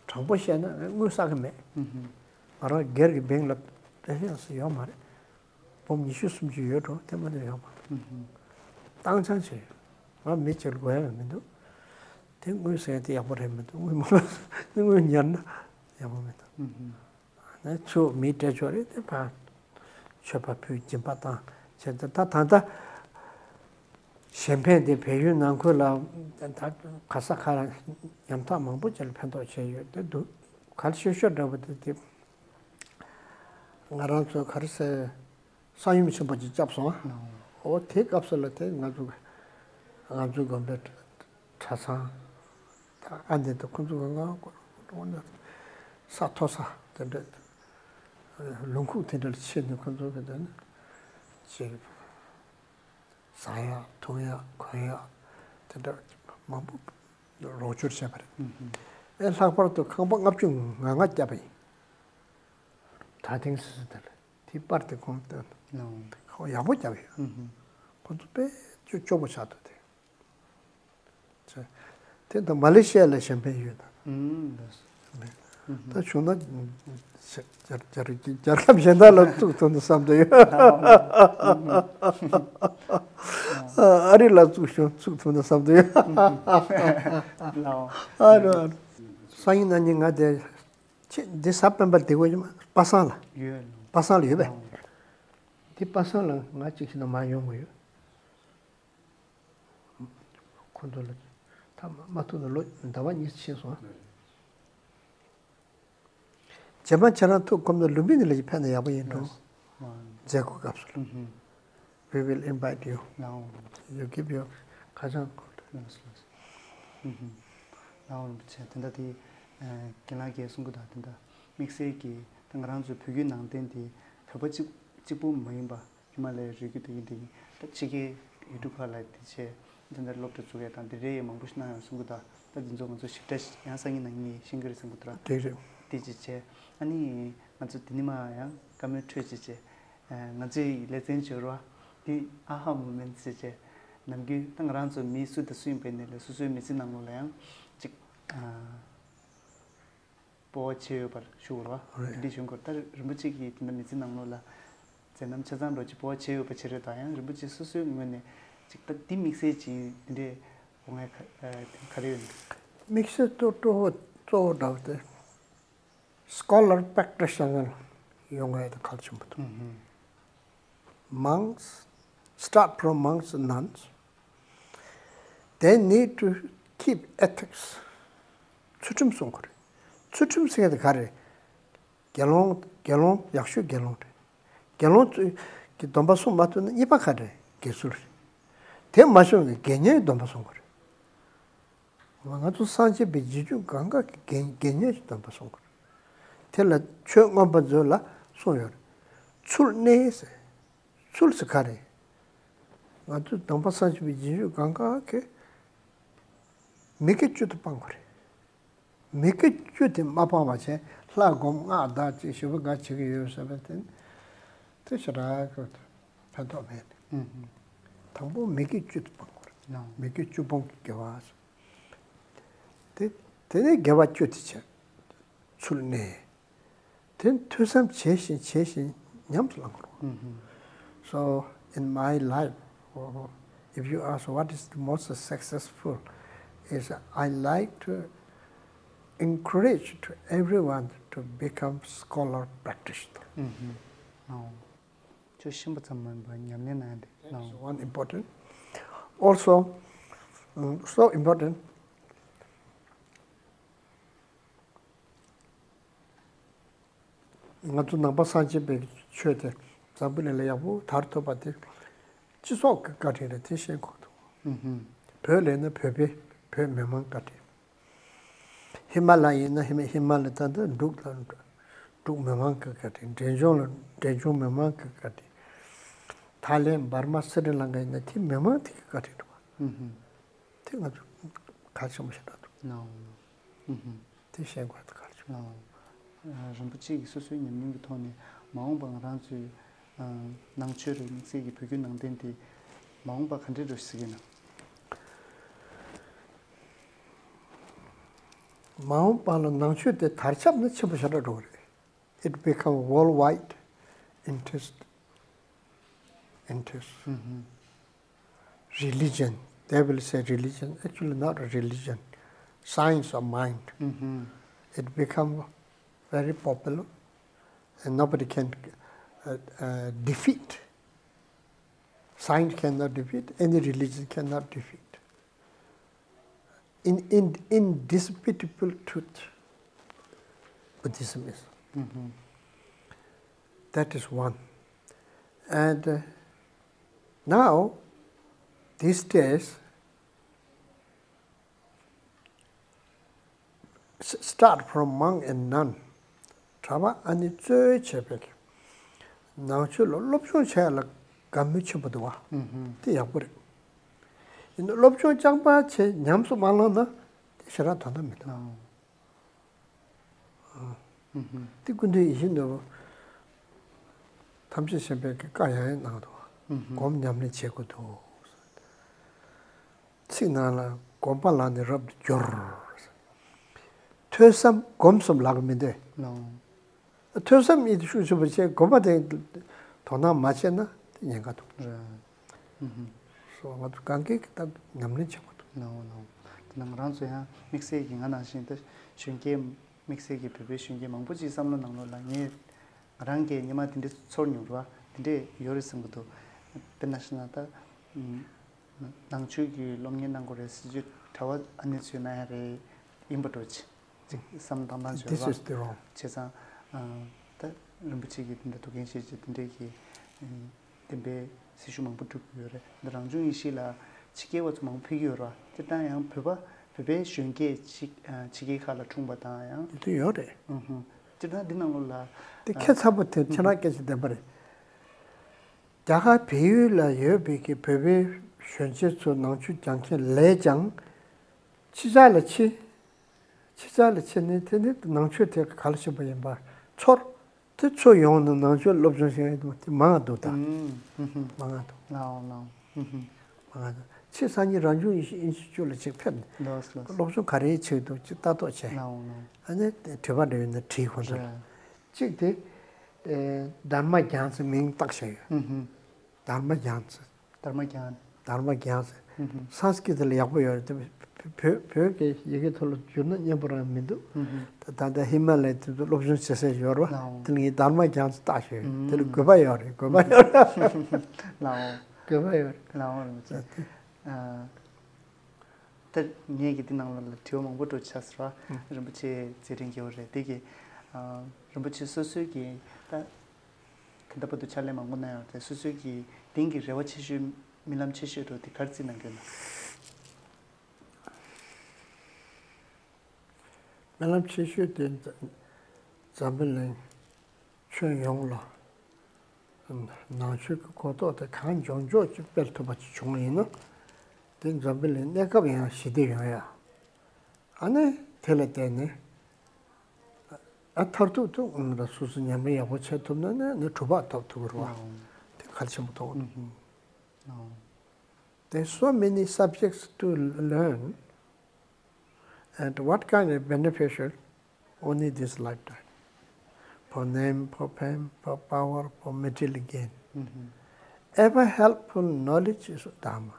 དྲང་པོ་བཤད་ན་དངུལ་བསགས་ཀྱི་མེད། ང་རང་སྒེར་གྱི་བེང་ལ་དེ་ཡང་སུ་ཡོད་མ་རེད། འབུམ་ཉི་ཤུ་སུམ་ཅུ་ཡོད་འགྲོ་དེ་མ་གཏོགས་ཡོད་མ་རེད། བཏང་ཆང་བྱས་ཡོད། ང་མི་གཅིག་ལ་དགོས་ཡ་མི་འདུག་དེ་དངུལ་ཟེར་དེ་ཡག་པོ་རེད་མི་འདུག་དངུལ་མང་ལ་དངུལ་ཉར་ན་ཡག་པོ་མི་འདུག་ནས་ཚུར་མི་སྤྲད་ཆོག་རེད་དེ་ཕར་མཆོད་པ་ཕུལ་སྦྱིན་པ་བཏང་བྱས་ཏེ་ད་ད་ལྟ་གཞན་ཕན་དེ་བལ་ཡུལ་ནང་ཁུལ་ལ་ད་ག་ས་ག་ལ་ཉམ་ཐག་མང་པོ་ཅིག་ལ་ཕན་ཐོགས་བྱས་ཡོད་དེ་འདུག་གལ་ཆེ་ཤོས་འདྲ་པོ་དེ་དེ་ང་རང་ཚོ་ག་རེ་ཟེར་ས་ཡོམ་ཆེན་པོ་ཅིག་བརྒྱབ་སོང་། འོ་དེ་སྐབས་སུ་ལ་དེ་ང་ཚོ་ང་ཚོ་དགོན་པའི་གྲྭ་ཚང་ད་ཨ་འདི་དང་ཁོང་ཚོ་གི་ང་ས་མཐོ་ས་དེ་འདྲ་ལུང་ཁུག་དེ་འདྲ་ལ་ཕྱིན་ནས་ཁོང་ཚོ་གི་དེ་ནི་ཅིག་ཟ་ཡག་འཐུང་ཡག་གོན་ཡག་དེ་འདྲ་མང་པོ་རོགས་སྐྱོར་བྱས་པ་རེད། ཨེ་ལྷག་པར་དུ་ཁང་པ་ལྔ་བཅུ་ང་ལྔ་བརྒྱབ་པ་ཡིན། ད་ཐེངས་སུ་སུ་དེ་ལ་དེ་པར་དེ་ཁོང་སྟོན། ཁོང་ཡག་པོ་བརྒྱབ་ཡོད། ཁོང་ཚོ་དཔེ་སྐྱོ་སྐྱོ་པོ་ཆགས་འདུག་དེ། དེ་དང་མ་ལེ་ཤི་ཡ་ལ་གཞན་ཕན་ཡོད་དམ། ད་བྱུང་ན་རྒྱལ་རྒྱལ་རྒྱལ་ཁབ་གཞན་དག་ལ་བཙུགས་ཐུབ་ན་བསམ་དུ་ཡོད། ཨ་རི་ལ་བཙུགས་བྱུང་བཙུགས་ཐུབ་ན་བསམ་དུ་ཡོད། ཨ་རོ་ཨ་རོ། སང་ཉིན་གནངས་ཉིན་ང་དེ་ཁྱེད་འདི་གཟའ་སྤེན་པ་འདི་གོ་ཡིན་མ། པ་སངས་ལ། ཡོད། པ་སངས་ལ་ཡོད་པས། འདི་པ་སངས་ལ་ང་གཅིག་ཤི་ན་མ་ཡོང་གི་ཡོད། ཁོ་ཚོ་ལ་ཐ་མ་མ་ཐུག་ན་ལོ་ཟླ་བ་གཉིས་ཕྱིན་སོང་། རྗེས་མ་ཁྱེད་རང་ཐུག་ཁོམ་ན་ལུམ་བི་ནི་ལ་ཕེབས་ན་ཡག་པོ་ཡིན་འགྲོ། མཛད་སྒོ་སྐབས་སུ། We will invite you. You give your ཁ་བྱང་། ལགས་སོ། ལགས་སོ། ལགས་འོང་རིན་པོ་ཆེ་དེ་འདྲ་དེ་རྒན་ལགས་ཀྱིས་གསུང་གི་དང་དེ་འདྲ་དམིགས་བསལ་གྱི་ད་ང་རང་ཚོའི་བོད་བརྒྱུད་ནང་བསྟན་དེ་བོད་པ་གཅིག་གཅིག་པུ་མ་ཡིན་པ། ཧི་མ་ལ་ཡའི་རི་རྒྱུད་དེ་ཡིན་དེ་ཡིན། ད་ཕྱི་རྒྱལ་ཡུལ་གྲུ་ཁག་ལ་དེ་བྱས་འདི་འདྲ་སློབ་གྲྭ་བཙུགས་ཡ་དང་དེ་འདྲའི་མང་པོ་ཞིག་གནང་ཡོང་གསུང་གི་ད། ད་འདི་ཚོ་ང་ཚོ་ཞིབ་ཕྲ་ཡང་སང་ཉིན་གནངས་ཉིན་ཤེས་ཀྱི་རེད་བསམ་གི་འདུག་ར། དེ་རེད། དེ་ཅིག་བྱས། ཨ་ནི་ང་ཚོ་དེ་ནི་མ་ཡང་བཀའ་མོལ་འཕྲོད་ཅིག་བྱས། ང་ཚོའི་ལེ་ཚན་བྱོས་ར། དེ་ཨ་ཧ་མོ་མེན་ཊི་ཟེར་བྱས་ནམ་རྒྱུན་ད་ང་རང་ཚོ་མི་སུ་དང་སུ་ཡིན་པའི་ནས་ལས་སོ་སོའི་མི་ཚེ་ནང་ལོགས་ལ་ཡང་ཅིག་སྤོབས་པ་བྱས་ཡོད་པར་ཞུ་དགོས་རེད་བ། རེད། འདི་བྱུང་དགོས་ད་རིན་པོ་ཆེ་གིས་དེ་འདྲ་མི་ཚེ་ནང་ལོགས་ལ་མཛད་རྣམ་ཆ་ཚང་འགྲོ་ཅིག་སྤོབས་པ་བྱས་ཡོད་པ་བྱེད་རེད་ད། ཡང་རིན་པོ་ཆེ་སོ་སོའི་ངོས་ནས་ཅིག་ད་འདི་དམིགས་བསལ་ཅིག་འདི་འདྲའི་དགོངས་ངེས་ག་ག་རེ་ཡོད་ན། དམིགས་བསལ་ཏོ་སྤྲོ་བོ་གཙོ་བོ་འདྲ་བོ་དེ་scholar practitioner ཡོང་ངེས་དེ་གལ་ཆེན་པོ་འདུག Monks, start from monks and nuns. They need to keep ethics. ཚུལ་ཁྲིམས་སྲུང་དགོས་རེད། ཚུལ་ཁྲིམས་ཟེར་མཁན་དེ་ག་རེད། དགེ་སློང་དགེ་སློང་ཡག་ཤོས་དགེ་སློང་རེད། དགེ་སློང་ཚོས་ཀྱི་སྡོམ་པ་སྲུང་མ་ཐུབ་ན་གཉིས་པ་ག་རེད། དགེ་ཚུལ་རེད། དེ་མ་ཤོང་གི་དགེ་བསྙེན་སྡོམ་པ་སྲུང་དགོས་རེད། ང་ཚོ་སངས་རྒྱས་པའི་རྗེས་འཇུག་གང་ག་གི་དགེ་དགེ་བསྙེན་ཞིག་དམ་པ་སྲུང་དགོས་རེད། དེ་ལ་ཆོས་མངོན་པ་མཛོད་ལ་གསུངས་ཡོད་རེད། ཚུལ་གནས་ཟེར། ཚུལ་ཟེར་ག་རེད། ང་ཚོ་དམ་པ་སངས་རྒྱས་པའི་རྗེས་འཇུག་གང་ག་གི་མི་དགེ་བཅུ་དེ་སྤང་དགོས་རེད། མི་དགེ་བཅུ་དེ་མ་སྤངས་པ་བྱས་ལྷ་སྒོམ་སྔགས་བཟླས་ཅིག་ཞེ་པོ་འགའ་བྱེད་ཀྱི་ཡོད་ཟེར་བ་དེ་དེ་ཞེ་དྲག་གི་ཕན་ཐོགས་མེད། ཨུ་ཧུ། དང་པོ་མི་དགེ་བཅུ་དེ་སྤང་དགོས་རེད། ནོ། མི་དགེ་བཅུ་སྤོང་གི་དགེ་བ་ཟེར། དེ་དེ་ནས་དགེ་བ་བཅུ་དེ་བྱས། ཚུལ་གནས། དེ་ཐོས་བསམ་བྱས་ཤིང་བྱས་ཤིང་ཉམས་སུ་བླང་དགོས། ཨུ་ཧུ། So, in my life, if you ask what is the most successful, is I like to encourage to everyone to become scholar practitioner. ཨུ་ཧུ། ཨོ། ཆོས་ཤེས་པ་ཙམ་མིན་པར་ཉམས་ལེན་གནང་ཡ་དེ། That is one important. Also, mm, so important. ང་ཚོ་ནང་པ་སངས་རྒྱས་པའི་ཆོས་དེ་འཛམ་བུ་གླིང་ལ་ཡག་པོ་དར་ཐུབ་པ་དེ་སྤྱི་ཚོགས་ཀྱི་བཀའ་དྲིན་རེད། དེ་ཤེས་དགོས་འདུག། ཨུ་ཧུ། བོད་ལ་ཡིན་ན་བོད་པའི་བོད་མི་མང་བཀའ་དྲིན། ཧི་མ་ལ་ཡིན་ན་ཧི་མ་ཧི་མ་ལ་ད་ལྟ་འབྲུག་དང་འབྲུག་མི་མང་གི་བཀའ་དྲིན། འབྲས་ལྗོངས་ལ་འབྲས་ལྗོངས་མི་མང་གི་བཀའ་དྲིན། ཐའི་ལེན་འབར་མ་སི་རི་ལང་ཀ་ཡིན་ན་དེ་མི་མང་དེ་གི་བཀའ་དྲིན་རེད་བ། ཨུ་ཧུ། དེ་ང་ཚོ་གལ་ཆེན་པོ་ཞིག་རེད་འདུག། ནའོ། ཨུ་ཧུ། དེ་ཤེས་དགོས་དེ་གལ་ཆེན་པོ། ནའོ། རིན་པོ་ཆེ་གིས་སོ་སོའི་ཉམས་མྱོང་གི་ཐོག་ནས་མ་འོངས་པ་ང་རང་ཚོའི་ནང་ཆོས་རེད། དམིགས་བསལ་གྱི་བོད་བརྒྱུད་ནང་བསྟན་དེ་མ་འོངས་པ་ག་འདྲས་འགྲོ་ཟེར་གྱི་ན། མ་འོངས་པ་ལ་ནང་ཆོས་དེ་དར་ཁྱབ་ན་ཆེན་པོ་ཞེ་དྲག་འགྲོ་གི་རེད། It become worldwide interest, interest. ཨུ་ཧུ། Religion, they will say religion, actually not a religion, science of mind. ཨུ་ཧུ། It become very popular and nobody can uh, uh, defeat. Science cannot defeat, any religion cannot defeat. In, in, indisputable truth, Buddhism is. Mhm. That is one. And uh, now, these days, s- start from monk and nun. གྲྭ་པ་ཨ་ནེ་གཙོས་བྱས་པའི་ནང་ཆོས་ལ་སློབ་སྦྱོང་བྱས་ལ་དགའ་མོས་ཆེན་པོ་འདུག་བ། ཨུ་ཧུ། དེ་ཡག་པོ་རེད། ཡིན་ན་སློབ་སྦྱོང་རྐྱང་པ་བྱས་ཉམས་སུ་མ་བླངས་ན་དེ་ཞེ་དྲག་དོན་དག་མི་འདུག། ཨ། ཨུ་ཧུ། དེ་སྐུ་མདུན་ཡིད་བཞིན་ནོར་བུ་ཐམས་ཅད་མཁྱེན་པའི་བཀའ་ཡང་ཡང་གནང་འདུག། ཨུ་ཧུ། སྒོམ་ཉམས་ལེན་བྱེད་དགོས་འདུག། ཚིག་ནང་ལ་སྒོམ་པ་ལ་ནི་རབ་ཏུ་སྦྱོར། ཐོས་བསམ་སྒོམ་གསུམ་ལག་མི་འདོད། ལགས། ཐོས་བསམ་ཡིད་ཤུགས་ཆེན་པོ་བྱས་སྒོམ་པ་དེ་དོ་སྣང་མ་བྱས་ན་དེ་ཉེན་ཁ་འདུག། རེད། ཨུ་ཧུ། སོ་ང་ཚོ་གང་གས་ཀྱི་ད་ཉམས་ལེན་བྱེད་དགོས་འདུག། ལགས་འོ་ལགས་འོ། དེ་ན་ང་རང་ཚོ་ཡང་དམིགས་བསལ་གྱི་ང་ནང་བཞིན་ད་གཞོན་སྐྱེས་དམིགས་བསལ་གྱི་བོད་པའི་གཞོན་སྐྱེས་མང་པོ་ཅིག་བསམ་བློ་ནང་ལོགས་ལ་ངས་ང་རང་གིས་སྔོན་མ་དེ་འདྲ་ཚོར་མྱོང་རེད་བ། དེ་འདྲས་ཡོད་རེད་བསམ་གྱི་འདུག། དཔེར་ན་བཤད་ན་ད་ནང་ཆོས་ཀྱི་སློབ་གཉེར་གནང་དགོས་རེད་ཟེར་རྒྱུ་གྲྭ་པ་ཨ་ནེ་ཚོས་གནང་ཡ་རེད། ཡིན་པ་འགྲོ་ཅི་ཅིག་བསམ་བཏང་སྟངས་བརྗོད་This པ། is the wrong. བྱས་ཙང་ད་རིན་པོ་ཆེ་གིས་དེ་འདྲ་ཐུགས་འགན་བཞེས་བྱས་དེ་འདྲས་ཀྱི་བདེན་པའི་སྲི་ཞུ་མང་པོ་སྒྲུབ་ཀྱི་ཡོད་རེད། འདི་རང་བྱུང་ཡེ་ཤེས་ལ་ཕྱི་རྒྱལ་བ་ཚོ་མང་པོ་ཕེབས་ཀྱི་ཡོད་རེད་བ། སྤྱིར་བཏང་ཡང་བོད་པ་བོད་པའི་གཞོན་སྐྱེས་ཕྱི་ཕྱི་རྒྱལ་ཁག་ལ་འཁྲུངས་པ་དང་ཡང་དེ་ཡོད་རེད། ཨུ་ཧུ། སྤྱིར་བཏང་འདི་ནང་ལོགས་ལ་དེ་ཁྱད་མཚར་པོ་དེ་ཁྱེད་རང་སྐད་ཆ་བདེན་པ་རེད། རྒྱ་གར་བལ་ཡུལ་ལ་ཡོད་པའི་གི་བོད་པའི་གཞོན་སྐྱེས་ཚོ་ནང་ཆོས་སྦྱང་མཁན་ལས་ཀྱང་ཕྱི་རྒྱལ་ལ་ཕྱིན། ཕྱི་རྒྱལ་ལ་ཕྱིན་ནས་དེ་ནི་ནང་ཆོས་དེ་གལ་ཆེན་པོ་ཡིན་པ་ཚོར། དེ་ཚོ་ཡོང་ནས་ནང་ཆོས་སློབ་སྦྱོང་བྱེད་མཁན་དེ་མང་ང་འདུག་ད། ཨུམ། ཧུམ་ཧུམ། མང་ང་འདུག། ལའོ་ལའོ། ཧུམ་ཧུམ། མང་ང་འདུག། ཕྱི་སང་ཉིན་རང་བྱུང་ཡེ་ཤེས་ཨིན་སི་ཊི་ཅུཊ་ལ་ཅིག་ཕེབས་ནས་ལོས་ལོས། སློབ་སྦྱོང་ག་རེ་བྱེད་འདུག་ཅིག་ལྟ་རྟོག་བྱས། ལའོ་ལའོ། ཨ་ནི་དྲི་བ་འདྲ་ཡོད་ན་དྲིས་ཁོང་ཚོ་ལ། རེད། གཅིག་དེ། ཨེ། དྷརྨ་གྱཱན་ཟེར་མིང་བཏགས་བཞག་ཡོད། ཧུམ་ཧུམ། དྷརྨ་གྱཱན་ཟེར། དྷརྨ་གྱཱན། དྷརྨ་གྱཱན་ཟེར། ཧུམ་ཧུམ། སཾ་སྐྲྀ་ཏ་ལ་ཡག་པོ་ཡོད་རེད་དེ། བོད་བོད་ཀྱི་ཡི་གེ་ཐོག་ལ་བསྒྱུར་ན་སྙན་པོ་རང་མི་འདུག། ཧུམ་ཧུམ། ད་ད་ལྟ་ཧི་མ་ལ་ཡའི་དེ་ཚོ་སློབ་སྦྱོང་བྱེད་སའི་ཡོད་རེད་བ། ལའོ། དེ་ལ་ངས་དྷརྨ་གྱཱན་ཟེར་བཏགས་བཞག་ཡོད། དེ་ལ་དགོས་པ་ཡོད་རེད། དགོས་པ་ཡོད་རེད། ལའོ། དགོས་པ་ཡོད་རེད། ལའོ་རེད་མ་ཚད། ད་ངས་ཀྱི་འདི་ནང་ལ་དྲི་བ་མང་པོ་འགྲོ་ཆགས་ཟེར་བ། ཨུ། རིན་པོ་ཆེ་མཛད་རིན་རྒྱས་པོ་རེད་དེ་གི། ཨ། རིན་པོ་ཆེ་སོ་སོའི་གི་ད་དེ་འདྲ་བར་དུ་ཕྱག་ལས་མང་པོ་གནང་ཡོད་རེད། སོ་སོའི་གི་དེང་གི་རེ་བ་ཆེ་ཤོས་རྨི་ལམ་ཆེ་ཤོས་འགྲོ་དེ་ག་རེ་བརྩིས་གནང་གི་ཡོད་ན། སྨོན་ལམ་ཆེ་ཤོས་དེ་འཛམ་བུ་གླིང་ཁྱོན་ཡོངས་ལ་ནང་ཆོས་ཀྱི་གོ་རྟོགས་དེ་གང་མགྱོགས་མགྱོགས་ཅིག་སྤེལ་ཐུབ་པ་ཅིག་བྱུང་བ་ཡིན་ན། དེ་འཛམ་བུ་གླིང་གནས་སྐབས་ཡང་ཞི་བདེ་ཡོང་ཡ། ཨ་ནི་དེ་ལ་བརྟེན་ནས་ཨ་མཐར་ཐུག་ཏུ་ཨ་ནི་ར་སོ་སོ་ཉམས་ལེན་ཡག་པོ་བྱེད་ཐུབ་ན་ནི་ནི་གྲུབ་པ་ཐོབ་ཐུབ་ཀྱི་རེད་བ། དེ་གལ་ཆེན་པོ་མཐོང་གི་འདུག There's so many subjects to learn, and what kind of beneficial, only this lifetime. For name, for fame, for power, for material gain. Ever helpful knowledge is Dharma.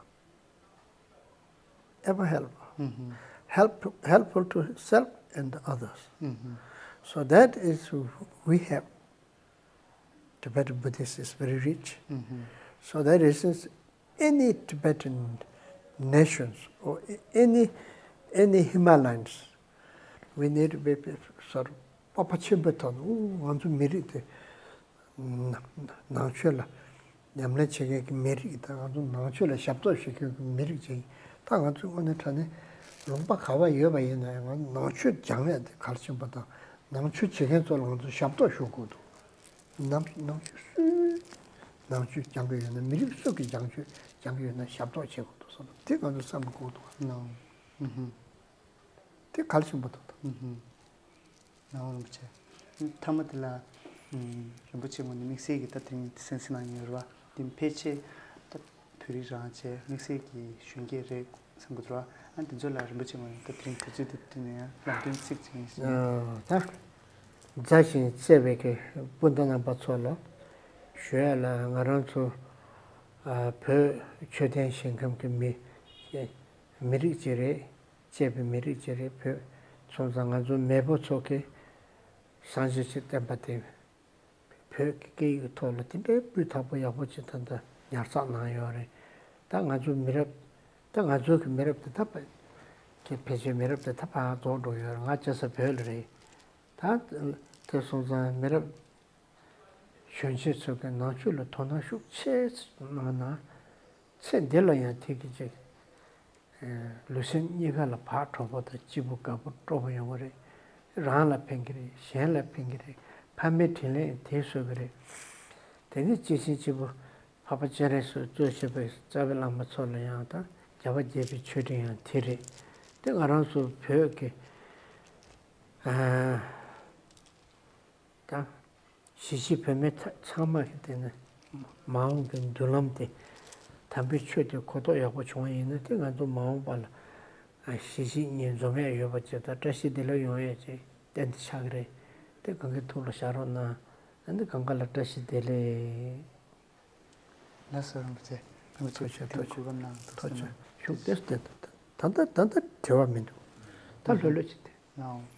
Ever helpful. Help, helpful to self and others. So that is, we have Tibetan Buddhist is very rich. So that is, any Tibetan nations or any, any Himalayans, we need to be sort of སྤོབས་པ་ཆེན་པོའི་ཐོག་ནས། ཨོ་ང་ཚོ་མི་རིགས་དེ་ནང་ཆོས་ལ་ཉམས་ལེན་བྱེད་མཁན་གྱི་མི་རིགས་དང་། ང་ཚོ་ནང་ཆོས་ལ་ཞབས་ཏོག་བྱེད་མཁན་གྱི་མི་རིགས་ཅིག་ད་ང་ཚོའི་དངོས་གནས་དྲང་གནས་ལུང་པ་ག་པར་ཡོད་པ་ཡིན་ན་ཡང་། ང་ནང་ཆོས་སྦྱང་ཡ་དེ་གལ་ཆེན་པོ་དང་། ནང་ཆོས་བྱེད་མཁན་ཚོ་ལ་ང་ཚོ་ཞབས་ཏོག་ཞུ་དགོས་འདུག་ནང་ནང་ཆོས་སུས་ནང་ཆོས་སྦྱང་གི་ཡོད་ན། མི་རིགས་སུ་གིས་སྦྱང་ཆོས་སྦྱང་གི་ཡོད་ན་ཞབས་ཏོག་བྱེད་དགོས་འདུག་བསམ་པ་དེ་ང་ཚོ་བསམ་དགོས་འདུག་ནང་། དེ་གལ་ཆེན་པོ་འདུག་ད། ནའོ་རིན་པོ་ཆེ། མཐའ་མ་དེ་ལ། རིན་པོ་ཆེ་ངོས་ནས་དམིགས་བསལ་གྱི་ད་དེ་རིང་གསན་གཟིགས་གནང་མཁན་ཡོད་རེད་བ། དེ་ཕལ་ཆེར་ད་བོད་རིགས་རང་བྱས་དམིགས་བསལ་གྱི་གཞོན་སྐྱེས་རེད་བསམ་གྱི་འདུག་ར། ཨ་དེ་ཚོ་ལ་རིན་པོ་ཆེ་ངོས་ནས་ད་དེ་རིང་དུས་ཚོད་དེ་བསྟུན་ནས་ཡང་ལམ་སྟོན་ཚིག་ཅིག་ཡིན་ཞིང་། ད་མཛའ་ཞིང་བརྩེ་བའི་གི་སྤུན་ཟླ་རྣམ་པ་ཚོ་ལ་ཞུ་ཡ་ལ། ང་རང་ཚོ་ཨ་བོད་ཆོས་ལྡན་ཞིང་ཁམས་ཀྱི་མི་མི་རིགས་ཅིག་རེད། གཅེས་པའི་མི་རིགས་ཅིག་རེད། བོད་སོང་ཙང་ང་ཚོ་མེས་པོ་ཚོ་གིས་སངས་རྒྱས་ཀྱི་བསྟན་པ་དེ་བོད་ཀྱི་སྐད་ཡིག་ཐོག་ལ་དེ་འདྲའི་སྤུས་དག་པོ་ཡག་པོ་ཅིག་ད་ལྟ་ཉར་ཚགས་གནང་ཡོད་རེད། ད་ང་ཚོ་མི་རབས། ད་ང་ཚོའི་གི་མི་རབས་དེ་ད་ཕ་གི་ཕལ་ཆེར་མི་རབས་དེ་ད་ཕར་རྫོགས་འགྲོ་ཡོད་རེད། ང་སྐྱེས་ས་བོད་ལ་རེད། ད་དེ་སོང་ཙང་མི་རབས་གཞོན་ཆེན་ཚོ་གིས་ནང་ཆོས་ལ་དོ་སྣང་ཤུགས་ཆེ་གནང་ན། ཚེ་འདི་ལ་ཡང་དེ་གི་ཅིག་ལུས་སེམས་གཉིས་ཀ་ལ་བག་དྲོ་པོ་དང་སྐྱིད་པོ་དགའ་པོ་སྤྲོ་པོ་ཡོང་གི་རེད། རང་ལ་ཕན་གྱི་རེད། གཞན་ལ་ཕན་གྱི་རེད། ཕ་མའི་དྲིན་ལན་དེ་གསོ་གི་རེད། དེ་ནས་སྐྱེས་ཆེན་སྐྱེས་བུ་འཕགས་པ་སྤྱན་རས་གཟིགས་གཙོས་བྱས་པའི་རྩ་བའི་བླ་མ་ཚོ་ལ་ཡང་ད་རྒྱལ་བ་དགྱེས་པའི་མཆོད་སྤྲིན་ཡང་དེ་རེད། དེ་ང་རང་ཚོ་བོད་ཀྱི་ཨ་ད་གཞིས་བྱེས་བོད་མི་ཚ་ཚང་མ་གི་དེ་ནི་མ་འོངས་ཀྱི་མདུན་ལམ་དེ། དམ་པའི་ཆོས་དེ་གོ་རྟོགས་ཡག་པོ་བྱུང་བ་ཡིན་ན། དེ་ང་ཚོ་མ་འོངས་པ་ལ་ཨ་གཞིས་བྱེས་གཉིས་འཛོམས་ཡས་ཡོད་པ་ཅིག་དང་། བཀྲ་ཤིས་བདེ་ལེགས་ཡོང་ཡས་ཅིག་གཏན་དུ་ཆགས་ཀྱི་རེད། དེ་གང་གི་ཐུགས་ལ་བཞག་རོགས་གནང་། ཨ་ནི་གང་ག་ལ་བཀྲ་ཤིས་བདེ་ལེགས། ལགས་སོ་རིན་པོ་ཆེ། རིན་པོ་ཆེ་ཐུགས་རྗེ་ཆེ། གོ་སྐབས་གནང་འདུག་ཐུགས་རྗེ་ཆེ། ཤུགས་ཏོག་ཙམ་བསྟན་ཐུབ། ད་ད་ད་ད་ལྟ་དྲི་བ་མི་འདུག་ད་ལྷོད་ལྷོད་བྱས་ཏེ། ཨོ།